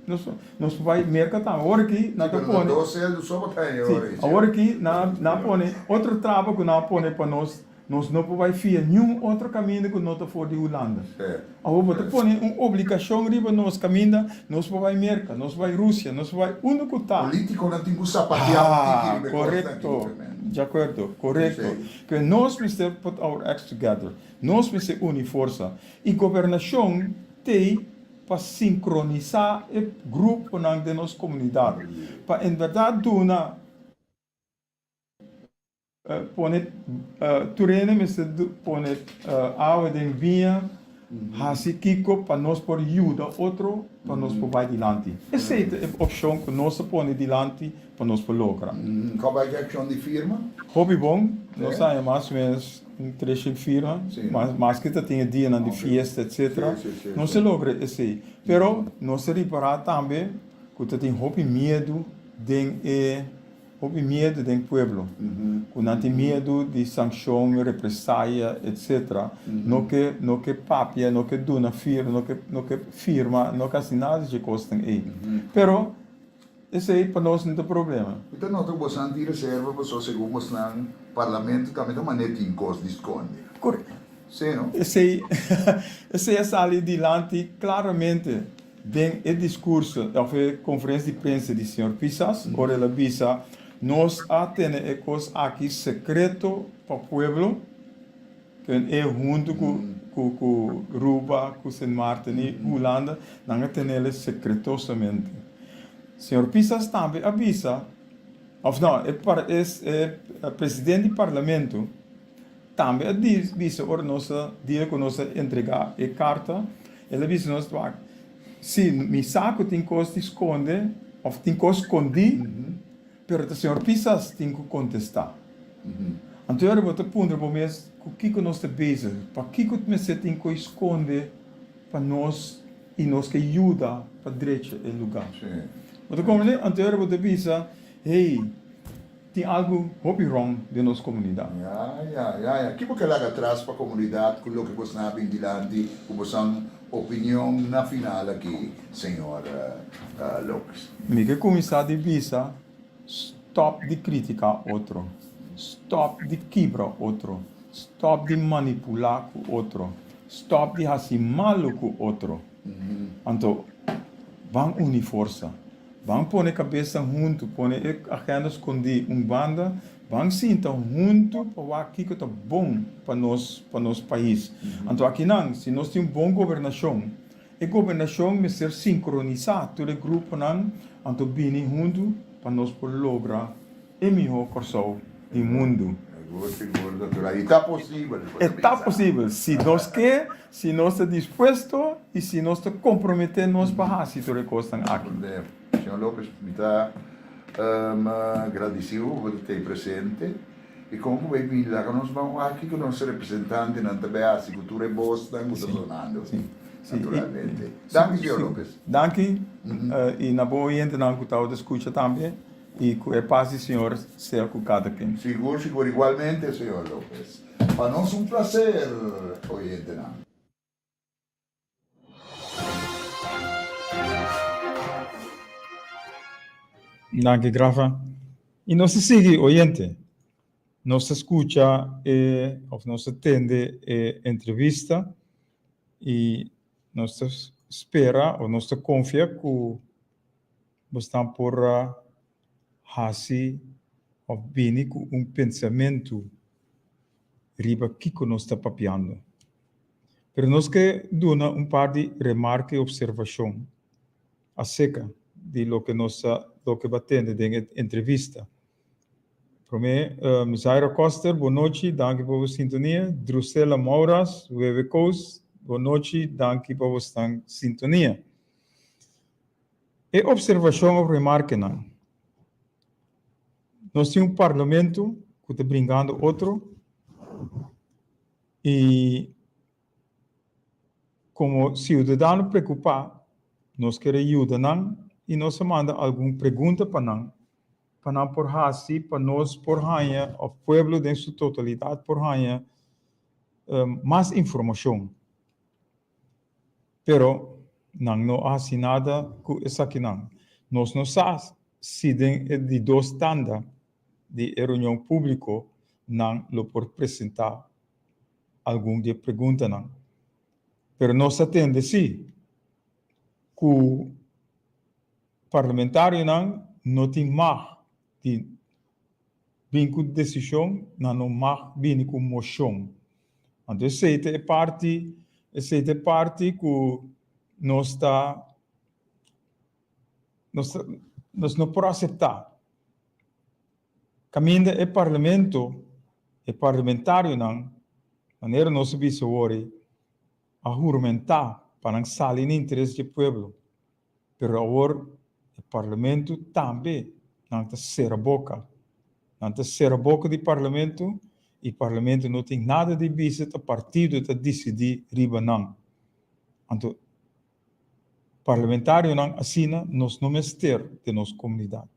Nos nos por bai Merka tambe. Awor aki nan ta pone. Dos sèldu so bo ta haña Si, awor ei. awor aki nan nan a pone otro traba ku nan a pone pa nos, nos no por bai fia niun otro kaminda ku no ta for di Hulanda. Awor bo ta pone un obligashon riba nos kaminda nos por bai Merka, nos por bai Rusia, nos por bai unda ku ta. Polítikonan tin ku sapateá un tiki riba e kosnan aki, Korekto, di akuerdo, korekto. Ke nos mester put our acts together. Nos mester uni forsa. I gobernashon t'ei pa sinkronisá e gruponan den nos komunidat, pa en bèrdat duna pone tur hende mester pone awa den biña, hasi kiko pa nos por yuda otro pa nos por bai dilanti. Esei ta e opshon ku nos ta pone dilanti pa nos por logra. Kua bai ku e akshon di firma? Hopi bon, nos haña mas o menos un treshen firma, maske ta tin e dianan di fiesta etcetera, nos a logra esei. Pero nos a ripará tambe ku ta tin hopi miedu den e hopi miedu den pueblo, ku nan tin miedu di sankshon, represaya etcetera, no ke no ke papia, no ke duna firma, no ke no ke firma, no ke hasi nada di dje kosnan ei. Pero Esei pa nos no ta problema. Mi ta nota ku bosan tin reserva pasobra segun bosnan parlamento tambe ta manera tin kos di skonde. Sí, no? Esei esei a sali dilanti klaramente den e diskurso òf e konferensia di prensa di señor Pisas ora el a bisa nos a tene e kos aki sekreto pa pueblo. Ken e huntu ku ku ku Ruba, ku Sint Maarten i Hulanda, nan a tenele sekretosamente. Señor Pisas tambe a bisa, òf no, e par e e presidente di parlamento tambe a di bisa ora nos a dia ku nos a entregá e karta, el a bisa nos wak, si mi sa ku tin kos di skonde òf tin kos skondí, Pero ta señor Pisas tin cu contesta. Anto ora bo ta puntra bo mes cu kico nos ta bezig, pakico mester tin coy sconde pa nos y nos ke yuda pa drecha e lugar. Bo ta comprende? Anto ora bo ta bisa, hey, tin algo hopi wrong den nos comunidad. Ya, ya, ya, ya. Ki bo ke laga atras pa comunidad cu loke bosnan a bin dilanti cu bosan opinion na final aki, señor Lopez? Mi ke kuminsá di bisa, Stòp di kritiká otro. Stòp di kibra otro. Stòp di manipulá ku otro. Stòp di hasi malu ku otro. Anto, ban uni forsa. Ban pone kabesnan huntu, pone e agenda skondí un banda, ban sinta huntu pa wak kiko ta bon pa nos, pa nos pais. Anto akinan, si nos tin un bon gobernashon, E gobernashon mester sinkronisá tur e gruponan anto bini huntu pa nos por logra e mihó Kòrsou di mundu. Sigur, sigur, natural. I ta posibel. E ta posibel, si nos ke, si nos ta dispuesto i si nos ta komprometé nos pa hasi tur e kosnan aki. Señor Lopez, mi ta gradisí bo pa bo ta tei presente. I kon ku bai bini laga nos ban wak kiko nos representantenan ta bai hasi ku tur e bosnan ku ta sonando. Naturalmente. Danki, señor Lopez. Danki i na bo oyentenan ku tabata skucha tambe i ku e pas di Señor sea ku kada ken. Sigur, sigur. Igualmente, señor Lopez. Pa nos un placer, oyentenan. Danki Grafa. I nos ta sigui oyente. Nos ta skucha e òf nos ta tende e entrevista i nos ta spera òf nos ta konfia ku bosnan por hasi òf bini ku un pensamentu riba kiko nos ta papiando. Pero nos ke duna un par di remarke i opservashon aserka di loke nos ta loke bo a tende den e entrevista. Promé, Zaira Koster, bon nochi, danki pa bo sintonia. Drusela Mouras, Wewe Koos, bon nochi, danki pa bosnan sintonia. E opservashon òf remarkenan. Nos tin un parlamento ku ta bringando otro i komo siudadano preokupá nos kere yuda nan i nos a manda algun pregunta pa nan, pa nan por hasi pa nos por haña òf pueblo den su totalidat por haña mas informashon. Pero nan no a hasi nada ku esakinan. Nos no sa si den e di dos tanda di e reunion públiko nan lo por presentá algun di e preguntanan. Pero nos ta tende sí ku parlamentarionan no tin mag di bin ku desishon, nan no mag bini ku moshon. Anto esei ta e parti, esei ta e parti ku nos ta, nos ta, nos no por aseptá. Kaminda e parlamento, e parlamentarionan, manera nos a bisa awor ei, a hurmentá pa nan sali na interes dje pueblo, Pero awor e parlamento tambe nan ta sera boca. Nan ta sera boca di parlamento y parlamento no tin nada di bisa ta partido ta dicidi riba nan. Anto parlamentarionan asina nos no mester den nos comunidad.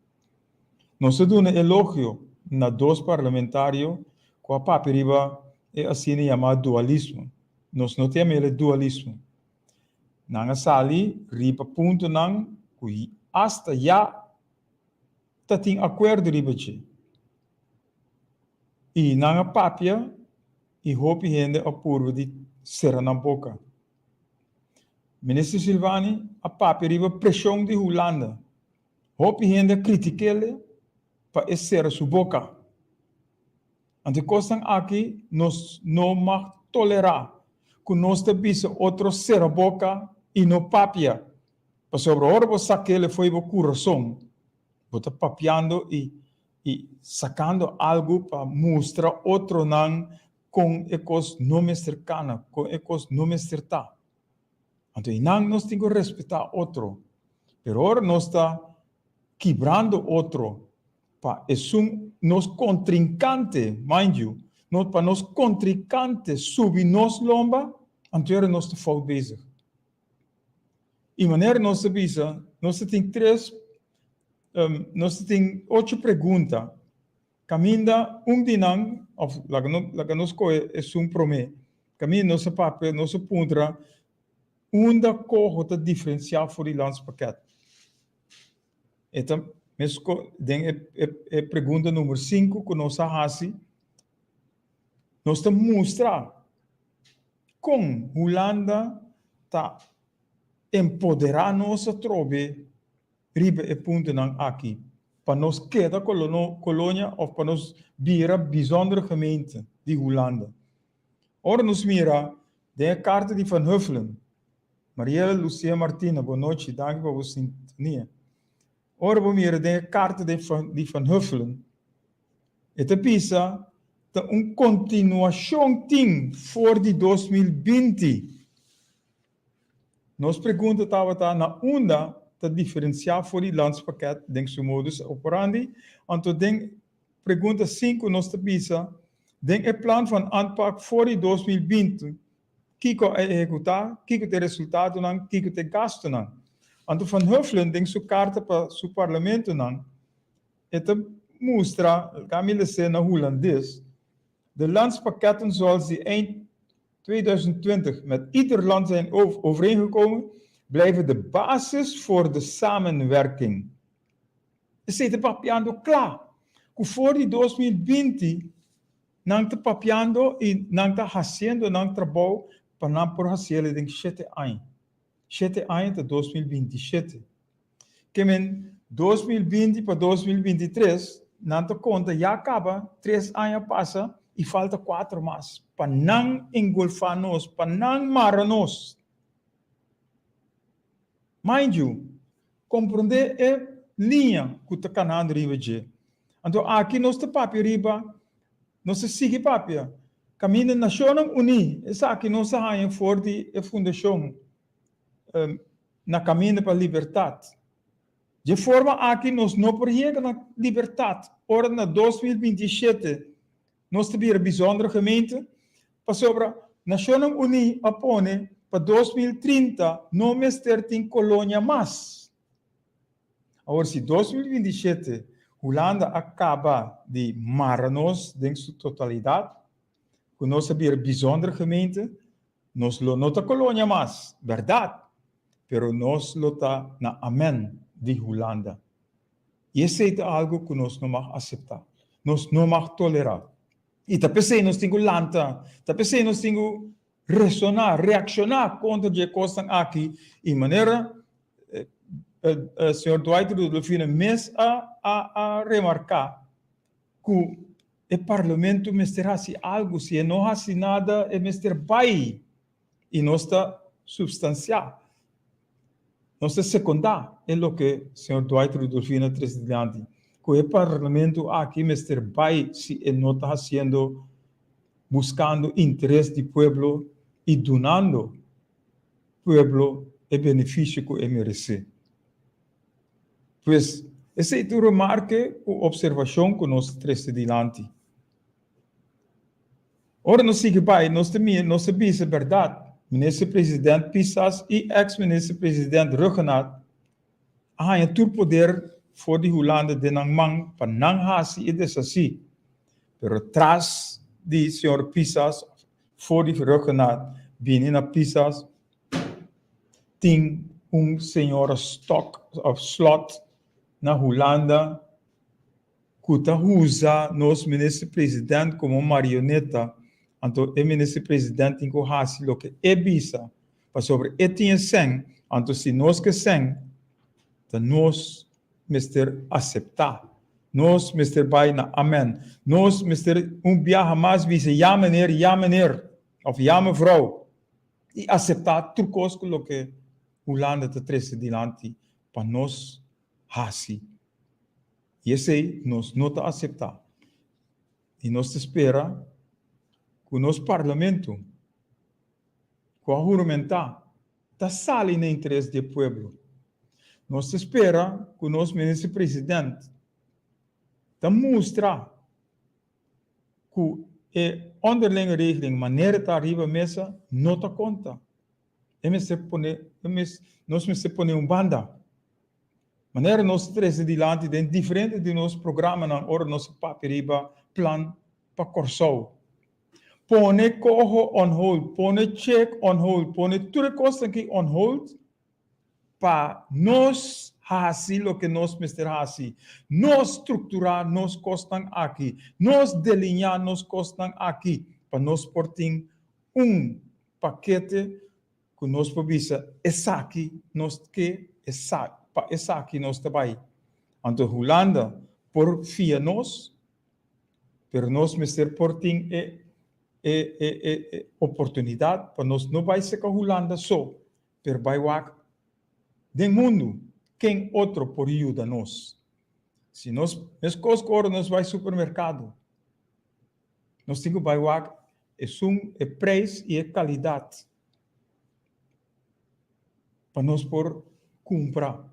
Nos ta duna elogio na dos parlamentario cu a papia riba e asina yama dualismo. Nos no ta yam'el e dualismo. Nan a sali riba puntonan ku asta ya ta tin akuerdo riba dje. I nan a papia i hopi hende a purba di sera nan boka. Minister Silvani a papia riba preshon di Hulanda. Hopi hende a kritik'el pa e sera su boka. Anto e kosnan aki nos no mag tolerá, ku nos ta bisa otro sera boka i no papia, pasobra ora bo sak'el fo'i bo kurason, bo ta papiando i i sakando algu pa mustra otronan kon e kos no mester kana, kon e kos no mester ta. Anto einan nos tin ku respetá otro, pero ora nos ta kibrando otro pa esun nos kontrinkante, mind you, no pa nos kontrinkante subi nos lomba, anto era nos ta fout bezig. I manera nos ta bisa, nos ta tin tres, nos ta tin ocho pregunta, kaminda un di nan, òf laga nos laga nos kohe esun promé, kaminda nos a papia, nos a puntra unda koho ta diferensiá for di landspakket. E ta mesko den e e e pregunta number sinku ku nos a hasi, nos ta mustra kon Hulanda ta empoderá nos atrobe riba e puntonan aki, pa nos keda kolonia òf pa nos bira bijzondere gemeente di Hulanda. Ora nos mira den e karta di Van Huffelen, Mariela Lucia Martina, bon nochi, danki pa bo sintonia. Ora bo mira den e karta di Van Huffelen, e ta bisa. Ta un kontinuashon tin for di 2020. Nos pregunta tabata na unda ta diferensiá for di landspakket den su modus operandi, anto den pregunta sinku nos ta bisa den e plan van aanpak for di 2020 kiko a ehekutá, kiko ta e resultadonan, kiko ta e gastunan. Anto Van Huffelen den su karta pa su parlamentonan e ta mustra, laga mi les'é na hulandes, De landspakketten zoals die eind 2020 met ieder land zijn overeengekomen, blijven de basis voor de samenwerking. Esei ta papiando kla ku for di 2020 nan ta papiando i nan ta hasiendo nan trabou pa nan por hasiel den shete aña. Shete aña ta 2027. Ke men 2020 pa 2023 nan ta konta ya kaba tres aña pasa i falta kuater mas pa nan engolfá nos, pa nan mara nos. Mind you, komprondé e liña ku ta kanando riba dje. Anto aki nos ta papia riba, nos ta sigui papia kaminda Nashonnan Uní, esaki nos a haña for di e fundashon na kaminda pa libertat. Dje forma aki nos no por yega na libertat ora na 2027 nos ta bira Bijzondere Gemeente, pasobra Nashonnan Uní a pone pa 2030 no mester tin kolonia mas. Awor si 2027 Hulanda a kaba di mara nos den su totalidat, ku nos a bira Bijzondere Gemeente, Nos lo no ta kolonia mas, bèrdat, pero nos lo ta na amèn di Hulanda. I esei ta algu ku nos no mag aseptá, nos no mag tolerá. I ta p'esei nos tin ku lanta, ta p'esei nos tin ku resoná, reakshoná kontra di e kosnan aki. I manera señor Dwight Rudolfino mes a remarká ku E parlamento mester hasi algu, si e no hasi nada e mester bai i nos ta supstansiá, nos ta sekondá e loke señor Dwight Rudolfino a trese dilanti, ku e parlamento aki mester bai si e no ta hasiendo, buskando interes di pueblo i dunando pueblo e benefisio ku e meresé. Pues, esei ta un remarke ku opservashon ku nos ta trese dilanti. Ora nos sigui bai, nos ta mira, nos ta bisa bèrdat, Minister President Pisas i eks Minister President Rhuggenaath a haña tur poder for di Hulanda den nan man pa nan hasi i deshasí. Pero tras di señor Pisas, for di Rhuggenaath bini na Pisas, Tin un señora Stok of Slot na Hulanda ku ta usa nos minister president komo marioneta, anto e minister president tin ku hasi loke e bisa pasobra e tin e sèn, anto si nos ke sèn ta nos mester aseptá, nos mester bai na amen, nos mester un biaha mas bisa ya meneer, ya meneer of ya mevrouw. I aseptá tur kos ku loke Hulanda ta trese dilanti pa nos hasi. I esei nos no ta aseptá. I nos ta spera ku nos parlamento ku a huramentá ta sali na interes di e pueblo. Nos ta spera ku nos minister president ta mustra ku e onderlinge regeling manera ta riba mesa no ta konta. E mester pone, e mes, nos mester pone un banda. Manera nos ta trese dilanti den diferente di nos programanan ora nos a papia riba plan pa Kòrsou. Pone koho on hold, pone check on hold, pone tur e kosnan aki on hold pa nos hasi loke nos mester hasi, nos strukturá nos kosnan aki, nos deliñá nos kosnan aki pa nos por tin un pakete ku nos por bisa esaki nos ke, pa esaki nos ta bai. Anto Hulanda por fia nos, pero nos mester por tin e e e oportunidat pa nos no bai seka Hulanda so, Pero bai wak den mundu ken otro por yuda nos. Si nos, meskos ku ora nos bai supermerkado. Nos tin ku bai wak esun e preis i e kalidat pa nos por kumpra.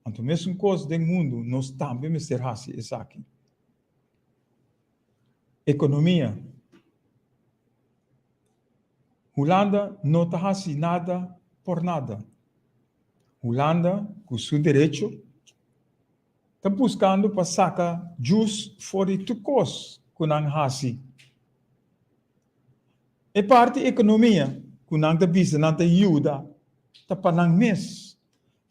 Anto mesun kos den mundu nos tambe mester hasi esaki. Ekonomia. Hulanda no ta hasi nada por nada. Hulanda ku su derecho ta buskando pa saka djus for di tur kos ku nan hasi. E parti ekonomia ku nan ta bisa nan ta yuda ta pa nan mes,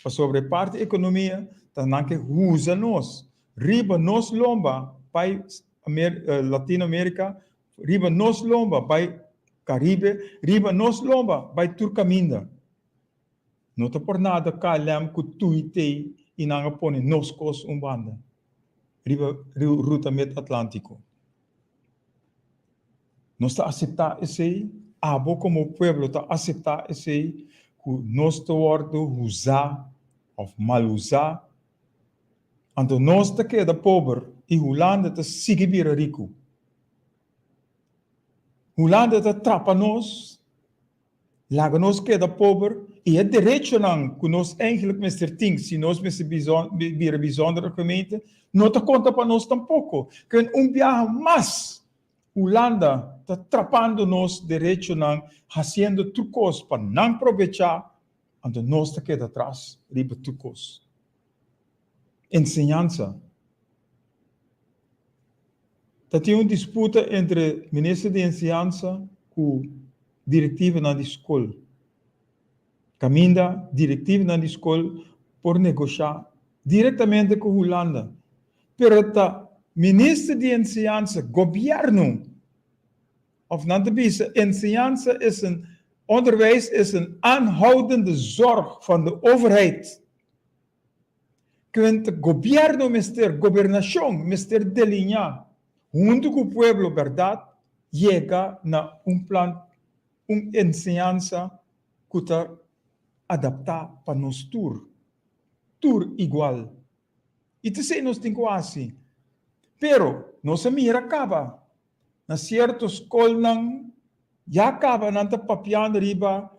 pasobra e parti ekonomia ta nan ke usa nos riba nos lomba bai Latino Amerika, riba nos lomba bai Karibe, riba nos lomba bai tur kaminda. No ta por nada KLM ku tui tei i nan a pone nos kos un banda riba ruta Mid Atlantiko. Nos ta aseptá esei? Abo komo pueblo ta aseptá esei ku nos ta wòrdu usá òf mal usá? Anto nos ta keda pober i Hulanda ta sigui bira riku. Hulanda ta trapa nos. Laga nos keda pober i e derechonan ku nos eigenlijk mester tin si nos mester bira bijzondere gemeente no ta konta pa nos tampoko. Ken un biaha mas Hulanda ta trapando nos derechonan hasiendo tur kos pa nan probechá anto nos ta keda atras riba tur kos. Enseñansa. Ta tin un disputa entre minister di enseñansa ku direktivanan di skol. Kaminda direktivanan di skol por negoshá direktamente ku Hulanda, pero ta minister di enseñansa, gobièrnu, òf nan ta bisa enseñansa is een, onderwijs is een aanhoudende zorg van de overheid. Kuent gobièrnu mester, gobernashon mester deliñá huntu ku pueblo bèrdat yega na un plan, un enseñansa ku ta adaptá pa nos tur, tur igual. I ta esei nos tin ku hasi. Pero nos a mira kaba na sierto skolnan ya kaba nan ta papiando riba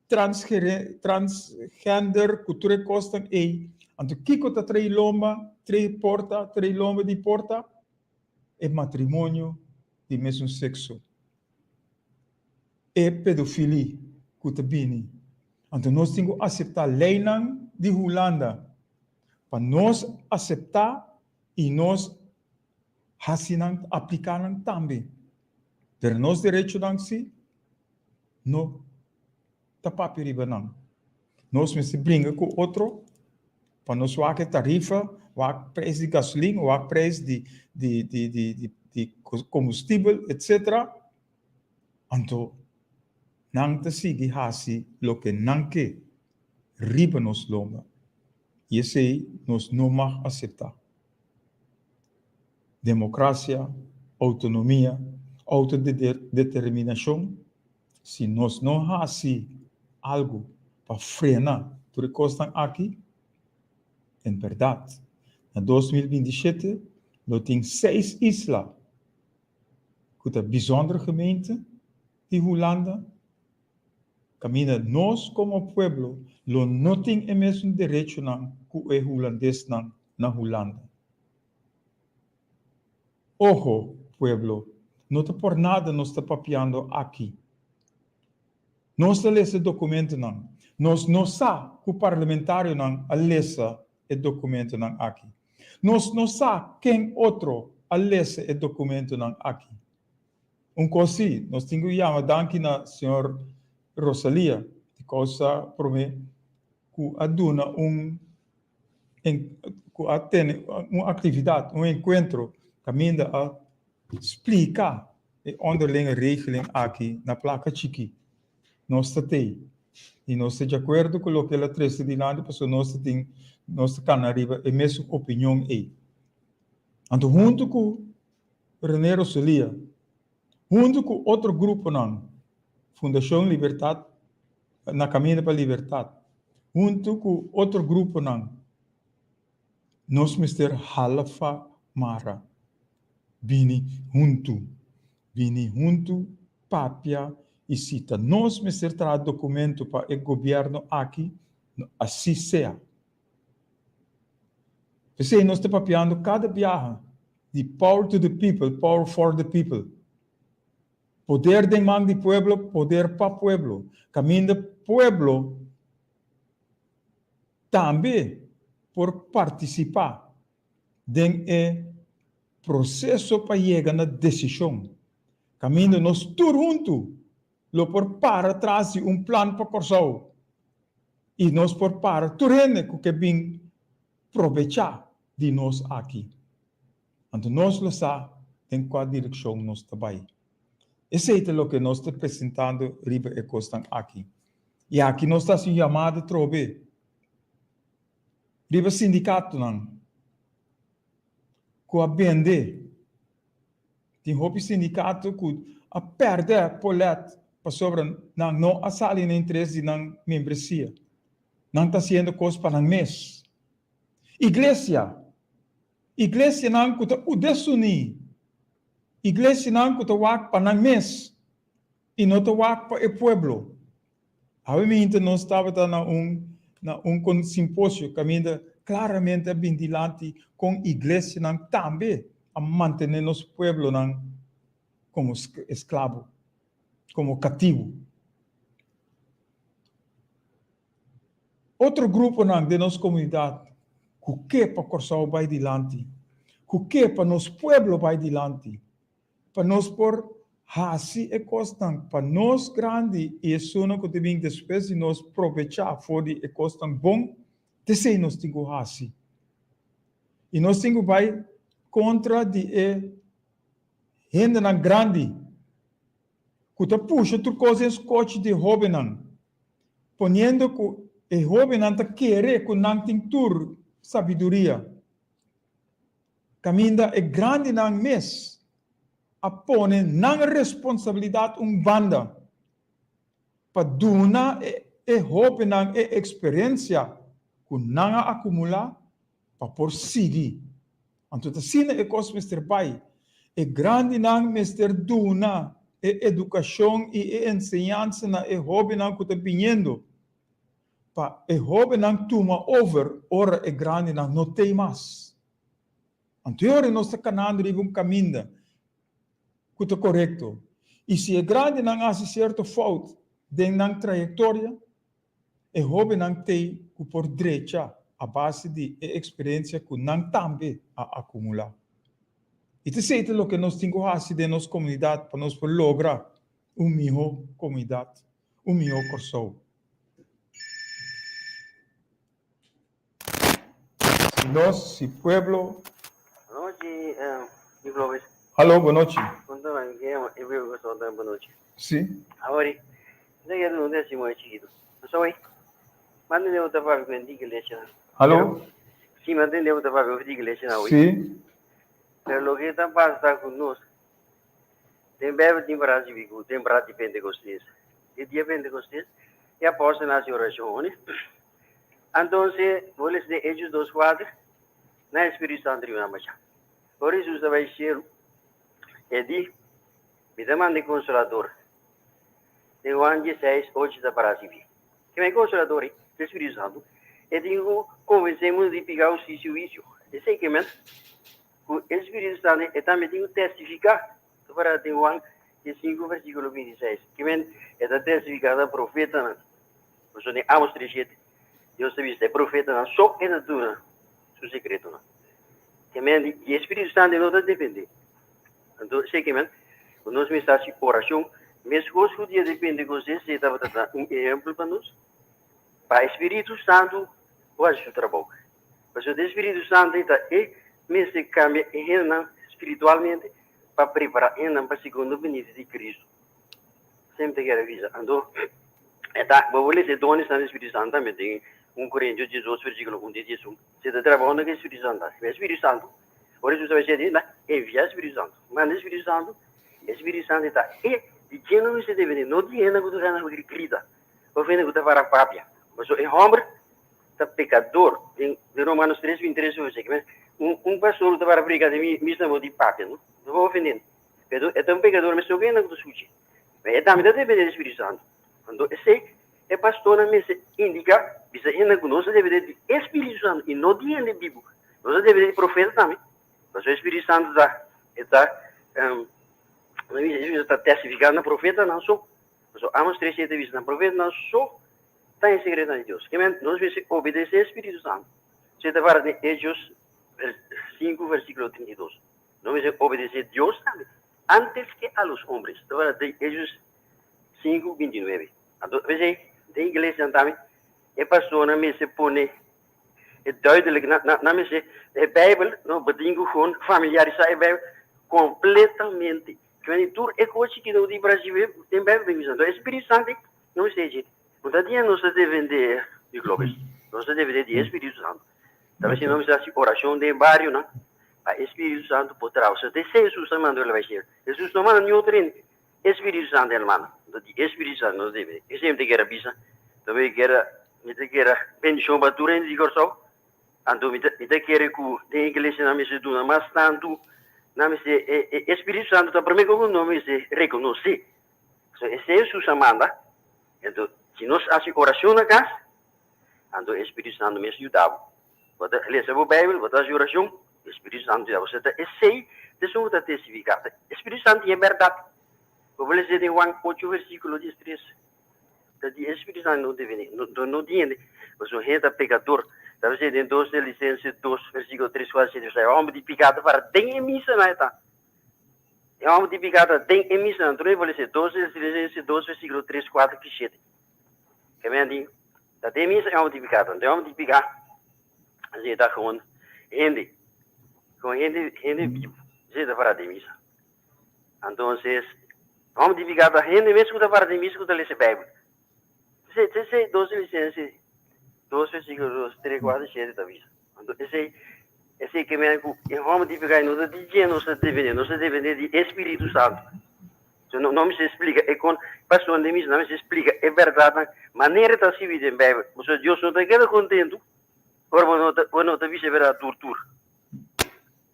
transgender ku tur e kosnan ei. Anto kiko ta tra'i lomba, tra'i porta, tra'i lomba di porta? E matrimonio di mesun sekso. E pedofili ku ta bini. Anto nos tin ku aseptá leinan di Hulanda pa nos aseptá i nos hasi nan, apliká nan tambe. Pero nos derechonan si no ta papia riba nan. Nos mester bringa ku otro pa nos wak e tarifa, wak prijs di gasolin, wak prijs di di di di di di kombustibel etsetera. Anto nan ta sigui hasi loke nan ke riba nos lomba i esei nos no mag aseptá. Demokrasia, outonomia, outodeterminashon, si nos no hasi algu pa frena tur e kosnan aki, en bèrdat, na 2027 lo tin seis isla ku ta bijzondere gemeente di Hulanda, kaminda nos komo pueblo lo no tin e mesun derechonan ku e hulandesnan na Hulanda. Oho, pueblo, no ta por nada nos ta papiando aki. Nos ta lesa dokumentonan. Nos no sa ku parlamentarionan a lesa e dokumentonan aki. Nos no sa ken otro a lesa e dokumentonan aki. Un kos sí, nos tin ku yama danki na señor Rosalia di Kousa Promé ku a duna un ku a tene un aktividat, un enkuentro kaminda a splika e onderlinge regeling aki na plaka chikí. Nos ta tei i nos ta djakuerdo ku loke el a trese dilanti pasobra nos ta tin nos ta kana riba e mesun opinion ei. Anto huntu ku René Roselia, huntu ku otro gruponan, Fundashon Libertat, Na Kaminda pa Libertat, huntu ku otro gruponan, nos mester hala fa mara bini huntu. Bini huntu, papia i si ta nos mester traha dokumento pa e gobièrnu aki, así sea. P'esei nos ta papiando kada biaha di power to the people, power for the people. Poder den man di pueblo, poder pa pueblo. Kaminda pueblo tambe por partisipá den e proseso pa yega na desishon. Kaminda nos tur huntu lo por para tras di un plan pa Kòrsou i nos por para tur hende ku ke bin probechá di nos aki. Anto nos lo sa den kua direkshon nos ta bai. Esei ta loke nos ta presentando riba e kosnan aki. I aki nos ta hasi un yamada trobe riba sindikatonan ku a bende. Tin hopi sindikato ku a pèrdè polet pasobra nan no a sali na interes di nan membresia. Nan ta hasiendo kos pa nan mes. Iglesia Iglesianan ku ta desuní, iglesianan ku ta wak pa nan mes i no ta wak pa e pueblo. Awe minta nos tabata na un na un simposio kaminda klaramente a bin dilanti kon iglesianan tambe a mantené nos pueblonan komo esklabo, komo katibu. Otro gruponan den nos komunidat ku ke pa Kòrsou bai dilanti, ku ke pa nos pueblo bai dilanti, pa nos por hasi e kosnan pa nos grandi i esunnan ku ta bin despues di nos probechá for di e kosnan bon, t'esei nos tin ku hasi. I nos tin ku bai kontra di e hendenan grandi ku ta pusha tur kos den skochi di e hóbennan, poniendo ku e hóbennan ta kere ku nan tin tur sabiduria, kaminda e grandinan mes a pone nan responsabilidat un banda pa duna e hóbennan e eksperensia ku nan a akumulá pa por sigui. Anto ta asina e kos mester bai. E grandinan mester duna e edukashon i e enseñansa na e hóbennan ku ta biniendo, pa e hóbennan tuma over ora e grandinan no t'ei mas. Anto e ora nos ta kanando riba un kaminda ku ta korekto. I si e grandinan hasi sierto fout den nan trayektoria, E hóbennan t'ei ku por drecha a base di e eksperensia ku nan tambe a akumulá. I ta esei ta loke nos tin ku hasi den nos komunidat pa nos por logra un mihó komunidat, un mihó Kòrsou. Si nos, si pueblo. Nochi, mi Clovis. Hallo, bonochi. Punto nan ke e pueblo ku so ta bonochi. Si. Awor, mi ta kere un testimonio chikitu. Pasobra mi a tende bo ta papia ku hende di iglesia nan. Hallo. Si, mi a tende bo ta papia ku hende di iglesia nan awe. Si. Pero loke ta pasa ku nos, den Bijbel tin para sibi ku den para di Pentecostes. E dia Pentecostes, e apòstelnan a hasi orashon, Antonse, bo lesa den Hechos dos kuater, na e Spiritu Santu riba nan basha. Ora Hesus ta bai shelu, e di, Mi ta manda e Konsolador. Den Juan dieseis, ocho ta para sibi. Kema e Konsolador ei? E Spiritu Santu. E tin ku konvensé mundu di piká, hustisia i huisio. Esei ke men ku e Spiritu Santu e tambe tin ku testifiká. Ta para den Juan diesinku versíkulo bintiseis. Ke men e ta testifiká ta profetanan. Pasobra den Amos tres shete, Dios ta bisa e profetanan so e ta duna su sekretonan. Ke men di e Spiritu Santu no ta dependé. Anto esei ke men ku nos mester hasi orashon meskos ku dia di Pentekostes e tabata ta un ehèmpel pa nos, pa e Spiritu Santu por hasi su trabou. Pasobra e Spiritu Santu ta e mester kambia e hendenan spiritualmente pa prepará hendenan pa segundo benida di Kristu. Semper ta kere bisa. Anto, e ta, bo por lesa e dones nan di Spiritu Santu tambe den un Korintios diesdos versíkulo un te diesun. Si ta trabou nan ku e Spiritu Santu ta. E Spiritu Santu, ora Hesus ta bai sedi, na envia e Spiritu Santu. Manda e Spiritu Santu, e Spiritu Santu ta e di ken nan mester depende, no di hende ku ta gana grita òf hende ku ta para papia. Pasobra e hòmber ta pekador. Den Romanos tres bintitres ta bisa, un pastor ku ta para prediká den misa bo di papia, no? No por ofendé. Pero e ta un pekador mester oke nan ku ta skucha. Ma e tambe ta depende di Spiritu Santu. Anto esei e pastornan mester indiká, bisa hende ku nos ta depende di e Spiritu Santu i no di hende bibu. Nos ta depende di profeta tambe. Pasobra e Spiritu Santu ta e ta e ta testifiká na profetanan so. Pasobra Amos tres siete ta bisa na profetanan so ta e sekretonan di Dios. Ke men nos mester obedesé e Spiritu Santu. Esei ta para den Hechos 5 versíkulo 32. Nos mester obedesé Dios tambe antes ke a los hombres. Ta para den Hechos 5, 29. Anto, p'esei, den iglesianan tambe e pastornan mester pone e duidelijk, nan, nan, nan mester e Bijbel, no, bo tin ku gewoon familiarisá e Bijbel kompletamente. Kende tur e kos chikito ku tin por hasi den Bijbel den bisa. Anto e Spiritu Santu no mester dje. No ta dia nos ta defendé di Globes. Nos ta defendé di e Spiritu Santu. Ta mester nos mester hasi orashon den barionan pa e Spiritu Santu por traha. Osea, ta esei Hesus a manda el bai hasié. Hesus no manda niun otro hende. E Spiritu Santu el manda. Anto di e Spiritu Santu nos debe. Esei mi ta kere bisa. Ta mi kere, mi ta kere bendishon pa tur hende di Kòrsou. Anto mi ta, mi ta kere ku den iglesianan mester duna mas tantu, nan mester, e, e, e Spiritu Santu ta promé ku nos mester rekonosé. So esei Hesus a manda. Anto, si nos hasi orashon na kas, anto e Spiritu Santu mes yuda bo. Bo ta lesa bo Beibel, bo ta hasi orashon, e Spiritu Santu yuda bo. So ta esei ta esun ku ta testifiká. E Spiritu Santu tin e bèrdat. Bo por lesa den Juan ocho versíkulo diestres. Ta di e Spiritu Santu no debe ni, no, no di hende, pasobra hende ta pekador. Ta bisa den dos Tesalonicenses dos versíkulo tres, kuater, siete, e hòmber di piká ta para den e misanan e ta. E hòmber di piká ta den e misanan. Tur e por lesa dos Tesalonicenses dos versíkulo tres, kuater ku shete. Ke men di, ta den misa e hòmber di piká ta. E hòmber di piká, asina e ta gewoon hende, gewoon hende, hende bibu, asina e ta para den misa. Entonces, hòmber di piká ta hende mes ku ta para den misa ku ta lesa Beibel. Esei, esei dos Tesalonicenses dos versíkulo dos, tres, kuater, shete ta bisa. Anto esei, esei ke men ku e hòmber di piká no ta di dje nos ta dependé, nos ta dependé di e Spiritu Santu. So no, no mester splika e kon pasobra den misa, no mester splika e bèrdatnan manera ta sibi den Beibel. Pasobra Dios no ta keda kontentu ora bo no ta, bo no ta bisa e bèrdat tur tur.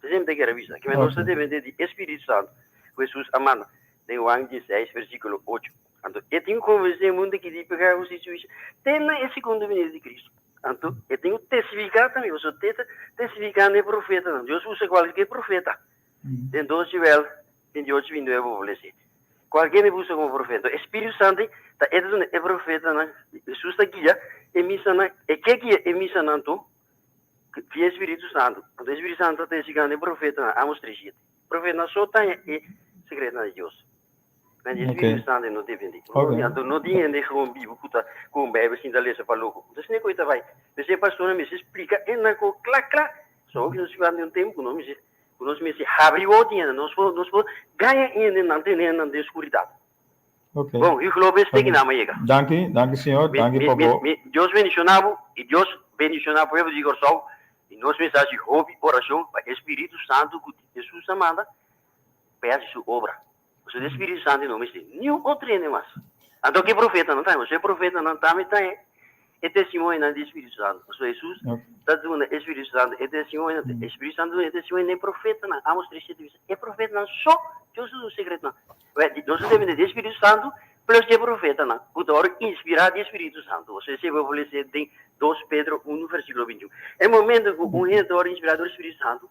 Esei mi ta kere bisa, ke nos ta dependé di e Spiritu Santu ku Hesus a manda den Juan diesseis versíkulo ocho. Anto e tin ku konvensé e mundu ki di peka, hustisia i huisio te na e segundo binida di Kristu. Anto e tin ku testifiká tambe, pasobra te ta testifiká na e profetanan. Dios usa kualke profeta. Den dos Joel 28, 29 bo por lesa. Kualke hende usa komo profeta. Anto e Spiritu Santu ta e ta duna e profetanan, Hesus ta guia e misanan, e ke guia e misanan anto via e Spiritu Santu. Anto e Spiritu Santu ta testifiká na e profetanan, Amos 3, 7. Profetanan so ta haña e sekretonan di Dios. Men di Spiritu Santu no defendé. Anto no tin hende gewoon bibu ku ta ku un Bijbel sinta lesa pa loko. Entonces ne koe ta bai. P'esei e pastornan mester splika esnan ko kla kla. So hopi nos siguando un tempu ku nos mester ku nos mester habri wowo di hende. Nos por nos por gaña hende nan tene nan den skuridat. Okay. Bon, Hugo Lopez te ki nama yega. Danki, danki señor, danki pa bo. Dios bendiciona bo y Dios bendiciona pueblo di Corsou y nos mester haci hopi oracion pa e Spiritu Santo cu Jesus a manda pa e haci su obra. Pasobra e Spiritu Santo no mester niun otro hende mas. Anto ki profetanan ta? Pasobra e profetanan tambe ta e testimonionan di e Spiritu Santo. Pasobra Hesus ta duna e Spiritu Santo e testimonionan, e Spiritu Santo duna e testimonio na e profetanan. Amos tres siete bisa, e profetanan so Dios ta duna sekretonan. Wè, nos ta depende di e Spiritu Santo plus di e profetanan ku ta wòrdu inspirá di e Spiritu Santo. Pasobra esei bo por lesa den dos Pedro unu versíkulo 21. E momento ku un hende ta wòrdu inspirá dor di Spiritu Santo,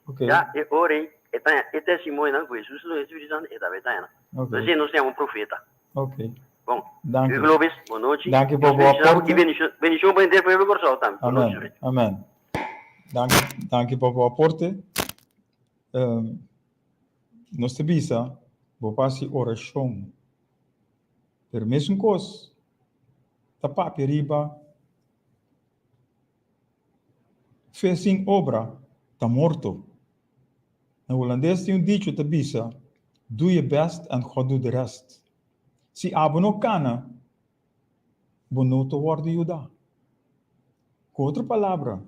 Okay. Ya e ora ei e ta e testimonionan ku Hesus lo e Spiritu Santo e tabata e taña. Okay. Entonces nos llama un profeta. Okay. Bon. Danki. Hugo Lopez, bon nochi. Danki pa Dios bo bendiciona bo aporte. y bendicion bendicion pa henter pueblo Kòrsou tambe. Bon nochi, Amen. Fred. Amen. Danki, danki pa bo aporte. Um, nos ta bisa, bo pa hasi orashon. Pero mesun kos ta papia riba Fe sin obra ta morto. Na hulandes tin un dicho ta bisa, Doe je best en God doet de rest. Si abo no kana, bo no ta wòrdu yuda. Ku otro palabra,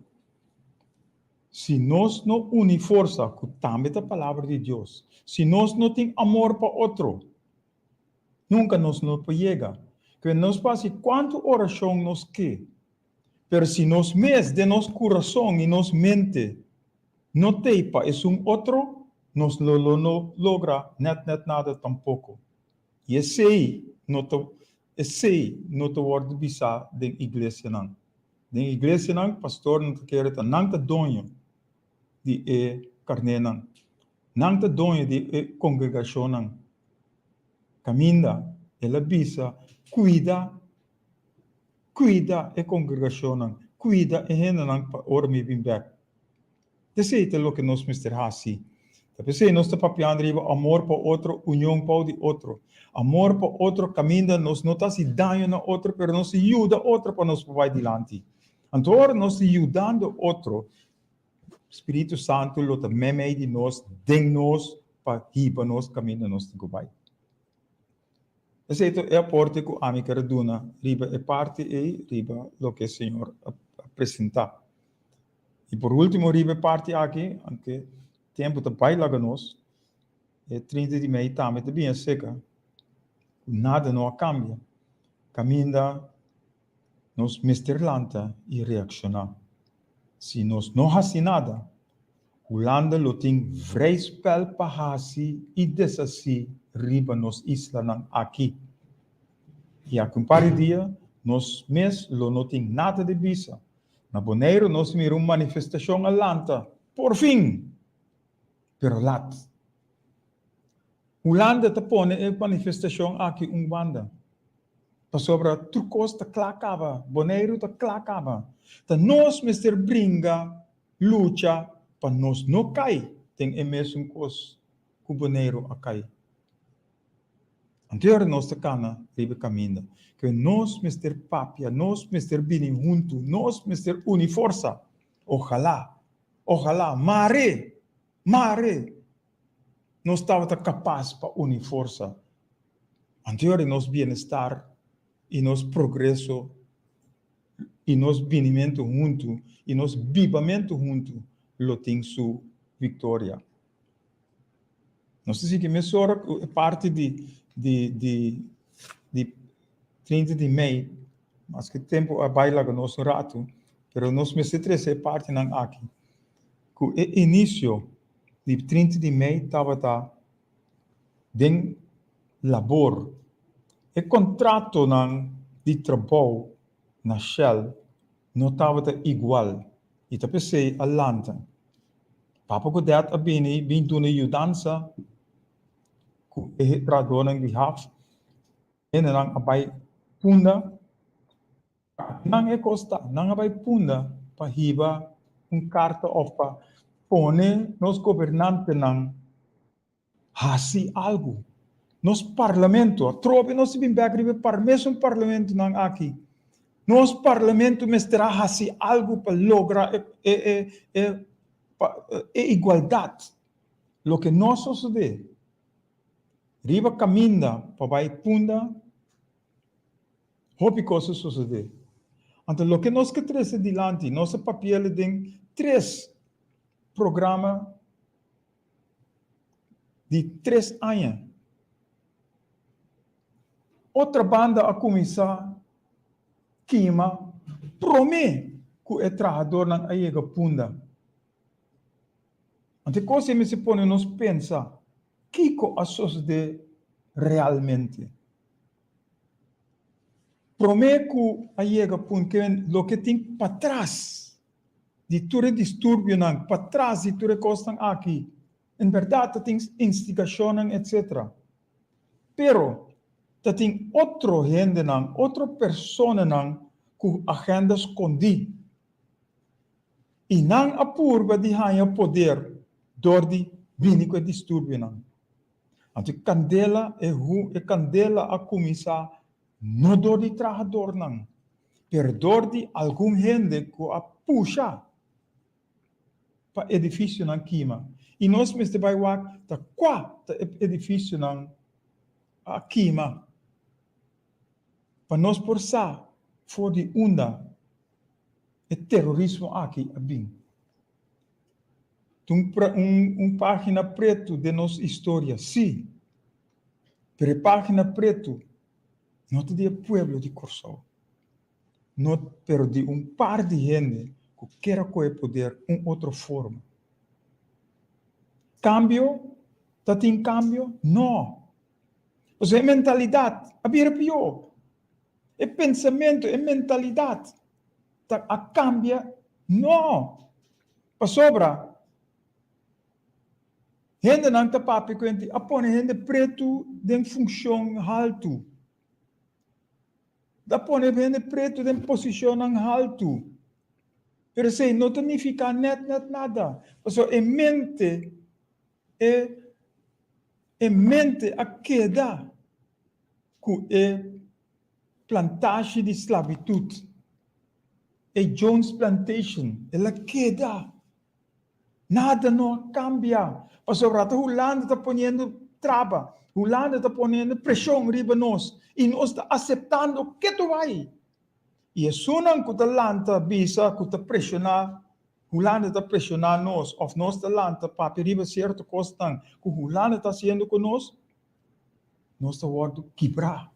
si nos no uni forsa, ku tambe ta palabra di Dios, si nos no tin amor pa otro, nunka nos no por yega. Kende nos por hasi kuantu orashon nos ke, Pero si nos mes den nos kurason i nos mente no tei pa esun otro, nos lo lo no logra nèt nèt nada tampoko. I esei no ta esei no ta wòrdu bisá den iglesianan. Den iglesianan pastornan ta kere ta nan ta doño di e karnénan. Nan ta doño di e kongregashonnan. Kaminda el a bisa kuida kuida e kongregashonnan, kuida e hendenan pa ora mi bin bèk. Esei ta loke nos mester hasi. Ta p'esei nos ta papiando riba amor pa otro, union pou di otro. Amor pa otro kaminda nos no ta hasi daño na otro, pero nos ta yuda otro pa nos por bai dilanti. Anto ora nos ta yudando otro, Spiritu Santu lo ta meimei di nos, den nos, pa hiba nos kaminda nos tin ku bai. Esei ta e aporte ku ami ker a duna riba e parti ei, riba loke Señor a presentá. I por último riba e parti aki, aunke tempu ta bai laga nos, e 30 di mei tambe ta bin aserka ku nada no a kambia. Kaminda nos mester lanta i reakshoná. Si nos no hasi nada, Hulanda lo tin vrij spel pa hasi i deshasí riba nos islanan aki. I aki un par di dia nos mes lo no tin nada di bisa. Na Boneiru nos mira un manifestashon a lanta, por fin! Pero lat. Hulanda ta pone e manifestashon aki un banda. Pasobra tur kos ta kla kaba, Boneiru ta kla kaba. Ta nos mester bringa, lucha pa nos no kai den e mesun kos ku Boneiru a kai. Anto nos ta kana riba e kaminda ku nos mester papia, nos mester bini huntu, nos mester uni forsa. Ojalá, ojalá, mare, mare nos tabata kapas pa uni forsa. Anto nos bienestar i nos progreso i nos binimentu huntu i nos bibamentu huntu lo tin su viktoria. Nos ta sigui mesora ku e parti di di di di 30 di mei, maske tempu a bai laga nos un ratu, pero nos mester trese e partinan aki. Ku e inisio di 30 di mei tabata den labor. E kontratonan di trabou na Shell no tabata igual i ta p'esei a lanta. Papa Godet a bini bin duna yudansa ku e trahadónan di haf. Hendenan a bai Punda. Nan e kos ta, nan a bai Punda pa hiba un karta òf pa pone nos gobernantenan Hasi algu. Nos parlamento, atrobe nos ta bin bek riba e par mesun parlamentonan aki. Nos parlamento mester a hasi algu pa logra e e e e pa e igualdat. Loke no a sosode riba kaminda pa bai Punda, hopi kos a sosode. Anto loke nos ke trese dilanti, nos a papi'el den tres programa di tres aña. Otrabanda a kuminsá kima promé ku e trahadornan a yega Punda. Anto e kos ei mester pone nos pensa kiko a sosodé realmente. Promé ku a yega Punda, ke loke tin patras di tur e disturbionan, patras di tur e kosnan aki, en bèrdat ta tin instigashonnan etsetera. Pero ta tin otro hendenan, otro personanan ku agenda skondí. I nan a purba di haña poder dor di bini ku e disturbionan. Anto e kandela, e hu, e kandela a kuminsá no dor di trahadornan, pero dor di algun hende ku a pusha pa edifisionan kima. I nos mester bai wak ta kua ta e edifisionan a kima, pa nos por sa for di unda e terorismo aki a bin. Ta un un pagina pretu den nos historia, sí, pero e pagina pretu no ta di e pueblo di Kòrsou, no, pero di un par di hende ku kier a kohe poder un otro forma. Kambio? Ta tin kambio? No. Pasobra e mentalidat a bira pió. E pensamentu, e mentalidat ta a kambia? No. Pasobra hendenan ta papia ku hende a pone hende pretu den funshon haltu. Ta pone hende pretu den posishonnan haltu. Pero esei no ta nifiká nèt nèt nada. Pasobra e mente, e e mente a keda ku e plantashi di sklabitut, e Jones Plantation, el a keda. Nada no a kambia, pasobra ta Hulanda ta poniendo traba, Hulanda ta poniendo preshon riba nos i nos ta aseptando ketu bai. I esunnan ku ta lanta bisa ku ta preshoná, Hulanda ta preshoná nos òf nos ta lanta papia riba sierto kosnan ku Hulanda ta hasiendo ku nos, nos ta wòrdu kibrá.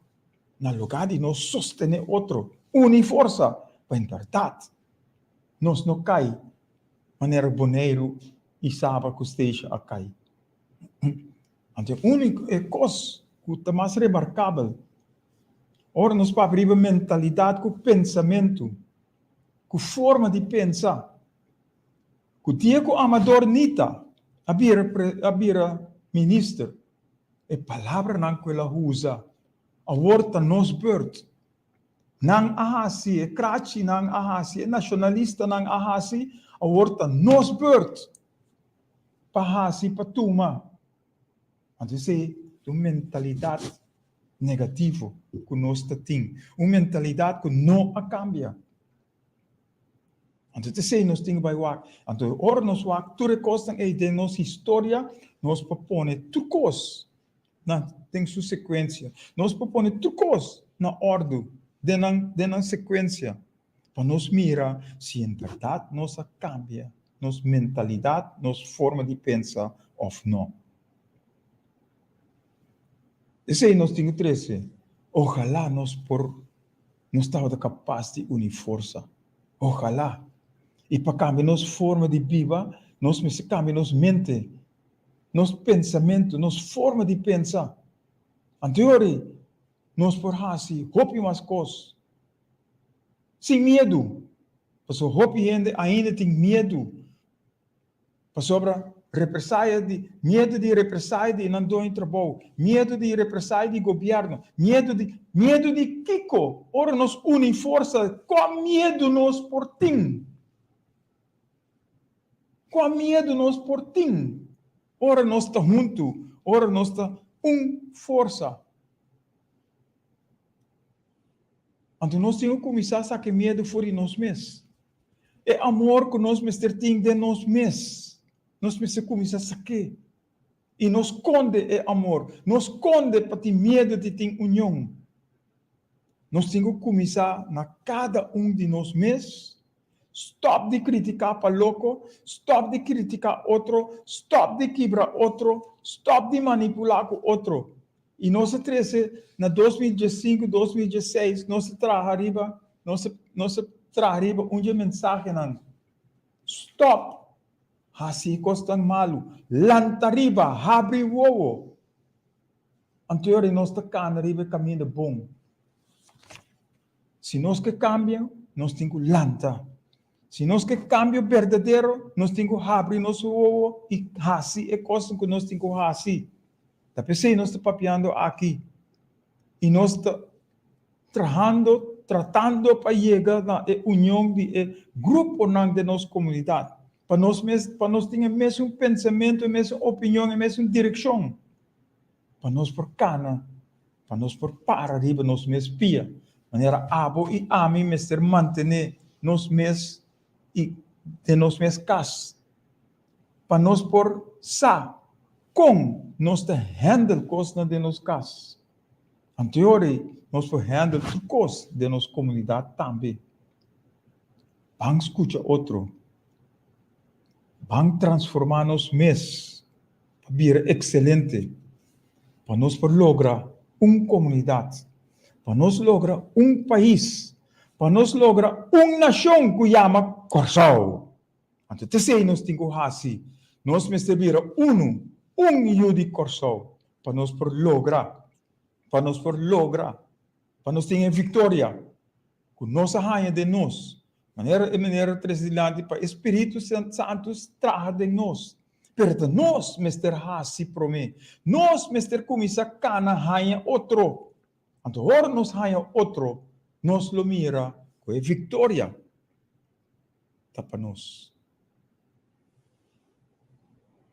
Na lugá di nos sostené otro, uni forsa pa en bèrdat nos no kai manera Boneiru i Saba ku Statia a kai. Anto e úniko e kos ku ta mas remarkabel ora nos papia riba mentalidat ku pensamentu, ku forma di pensa, ku dia ku Amador Nita a bira a bira minister, e palabranan ku el a usa awor ta nos beurt. Nan a hasi, e krachinan a hasi, e nashonalistanan a hasi, awor ta nos beurt pa hasi, pa tuma. Anto esei ta un mentalidat negativo ku nos ta tin, un mentalidat ku no a kambia. Anto ta esei nos tin ku bai wak. Anto ora nos wak tur e kosnan ei den nos historia, nos por pone tur kos na den su sekuensia. Nos por pone tur kos na òrdu den nan den nan sekuensia pa nos mira si en bèrdat nos a kambia nos mentalidat, nos forma di pensa òf no. Esei nos tin ku trese. Ojalá nos por nos tabata kapas di uni forsa. Ojalá. I pa kambia nos forma di biba, nos mester kambia nos mente. Nos pensamentu, nos forma di pensa. Anteori nos por hasi hopi mas kos sin miedu, pasobra hopi hende ainda tin miedu pasobra represaya di, miedu di represaya di nan doño trabou, miedu di represaya di gobièrnu, miedu di, miedu di kiko? Ora nos uni forsa, kua miedu nos por tin? Kua miedu nos por tin ora nos ta huntu, ora nos ta un forsa? Anto nos tin ku kuminsá saka e miedu for di nos mes. E amor ku nos mester tin den nos mes, nos mester kuminsá sak'é. I no skonde e amor, no skonde pa tin miedu di tin union. Nos tin ku kuminsá na kada un di nos mes Stòp di kritiká pa loko, stòp di kritiká otro, stòp di kibra otro, stòp di manipulá ku otro. I nos a trese na 2015, 2016, nos a traha riba, nos a, nos a traha riba un dje mensahenan. Stòp hasi e kosnan malu, lanta riba, habri wowo. Anto yora nos ta kana riba e kaminda bon. Si nos ke kambia, nos tin ku lanta. Si nos ke kambio berdadero, nos tin ku habri nos wowo i hasi e kosnan ku nos tin ku hasi. Ta p'esei nos ta papiando aki i nos ta trahando, tratando pa yega na e union di e gruponan den nos komunidat, pa nos mes, pa nos tin e mesun pensamentu, e mesun opinion, e mesun direkshon, pa nos por kana Pa nos por para riba nos mes pia, manera abo i ami mester mantené nos mes i den nos mes kas, pa nos por sa kon nos ta handle kosnan den nos kas. Anteori nos por handle tur kos den nos komunidat tambe. Ban skucha otro. Ban transformá nos mes. pa bira ekselente, pa nos por logra un komunidat, pa nos logra un pais, pa nos logra un nashon ku yama Kòrsou. Anto t'esei nos tin ku hasi. Nos mester bira unu, un yu di Kòrsou, pa nos por logra, pa nos por logra, pa nos tin e viktoria ku nos a haña den nos, manera e manera trese dilanti pa e Spiritu Santu traha den nos. Pero ta nos mester hasi promé. Nos mester kuminsá kana haña otro. Anto ora nos haña otro, nos lo mira ku e viktoria ta pa nos.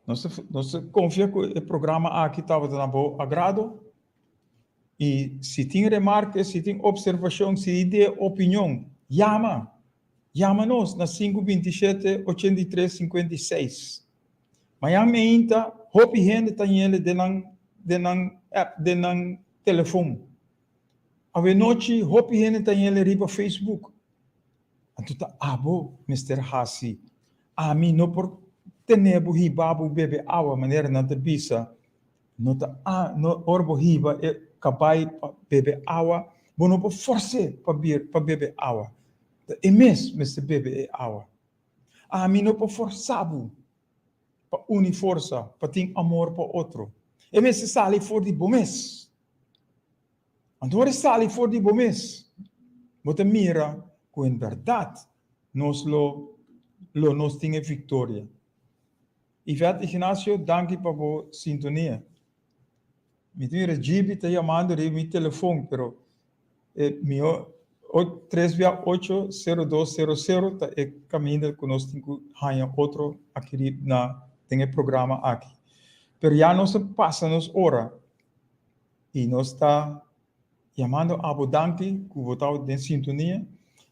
Nos ta, nos ta konfia ku e programa aki tabata na bo agrado. I si tin remarke, si tin opservashon, si idea, opinion, yama. Yama nos na 527 83 56. Mañan meinta hopi hende ta yende den nan den nan app, den nan telefon. Awenochi hopi hende ta yende riba Facebook. Anto ta abo mester hasi. Ami no por tene bo hiba bo bebe awa manera nan ta bisa. No ta a no ora bo hiba e kabai pa bebe awa, bo no por fors'é pa bir pa bebe awa. Ta e mes mester bebe e awa. Ami no por forsa bo pa uni forsa, pa tin amor pa otro. E mester sali for di bo mes. Anto ora e sali for di bo mes, bo ta mira ku en bèrdat nos lo lo nos tin e viktoria. Yvette Ignacio, danki pa bo sintonia. Mi ta mira Gibi ta yamando riba mi telefon, pero e mihó tres bia ocho sero dos sero sero ta e kaminda ku nos tin ku haña otro aki na den e programa aki. Pero ya nos a pasa nos ora i nos ta yamando abo danki ku bo ta den sintonia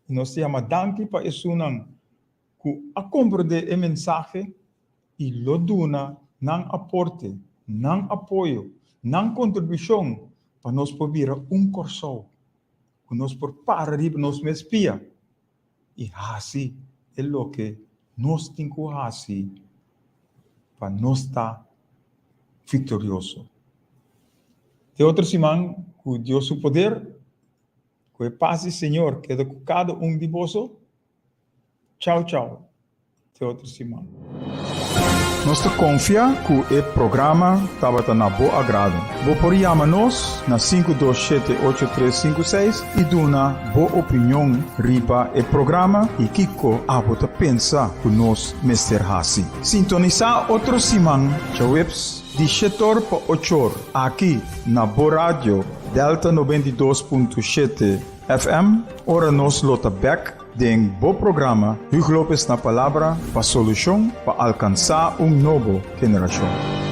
i nos ta yama danki pa esunnan ku a komprendé e mensahe i lo duna nan aporte, nan apoyo, nan kontribushon pa nos por bira un Kòrsou ku nos por para riba nos mes pia i hasi e loke nos tin ku hasi pa nos ta viktorioso. Te otro siman ku Dios su poder, ku e pas di Señor keda ku kada un di boso. Chao chao, te otro siman. Nos ta konfia ku e programa tabata na bo agrado. Bo por yama nos na 527 8356 i duna bo opinion riba e programa i kiko abo ta pensa ku nos mester hasi. Sintonisá otro siman djaweps di shetor pa ochor aki na bo radio Delta 92.7 FM ora nos lo ta bèk Den bo programa Huug Lopez na Palabra pa solushon pa alkansá un nobo generashon.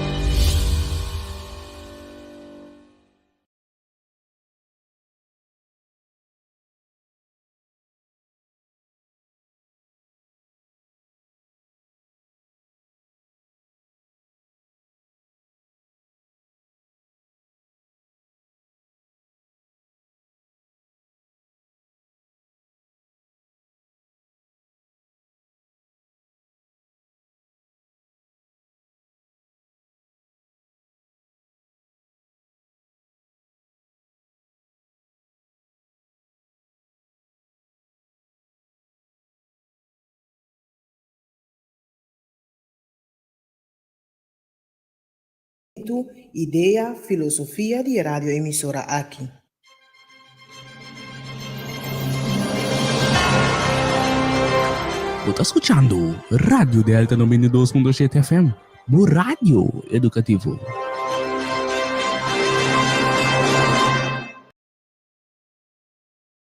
Idea, filosofia di e radioemisora aki. Bo ta skuchando Radio Delta 92.7 FM, bo radio edukativo.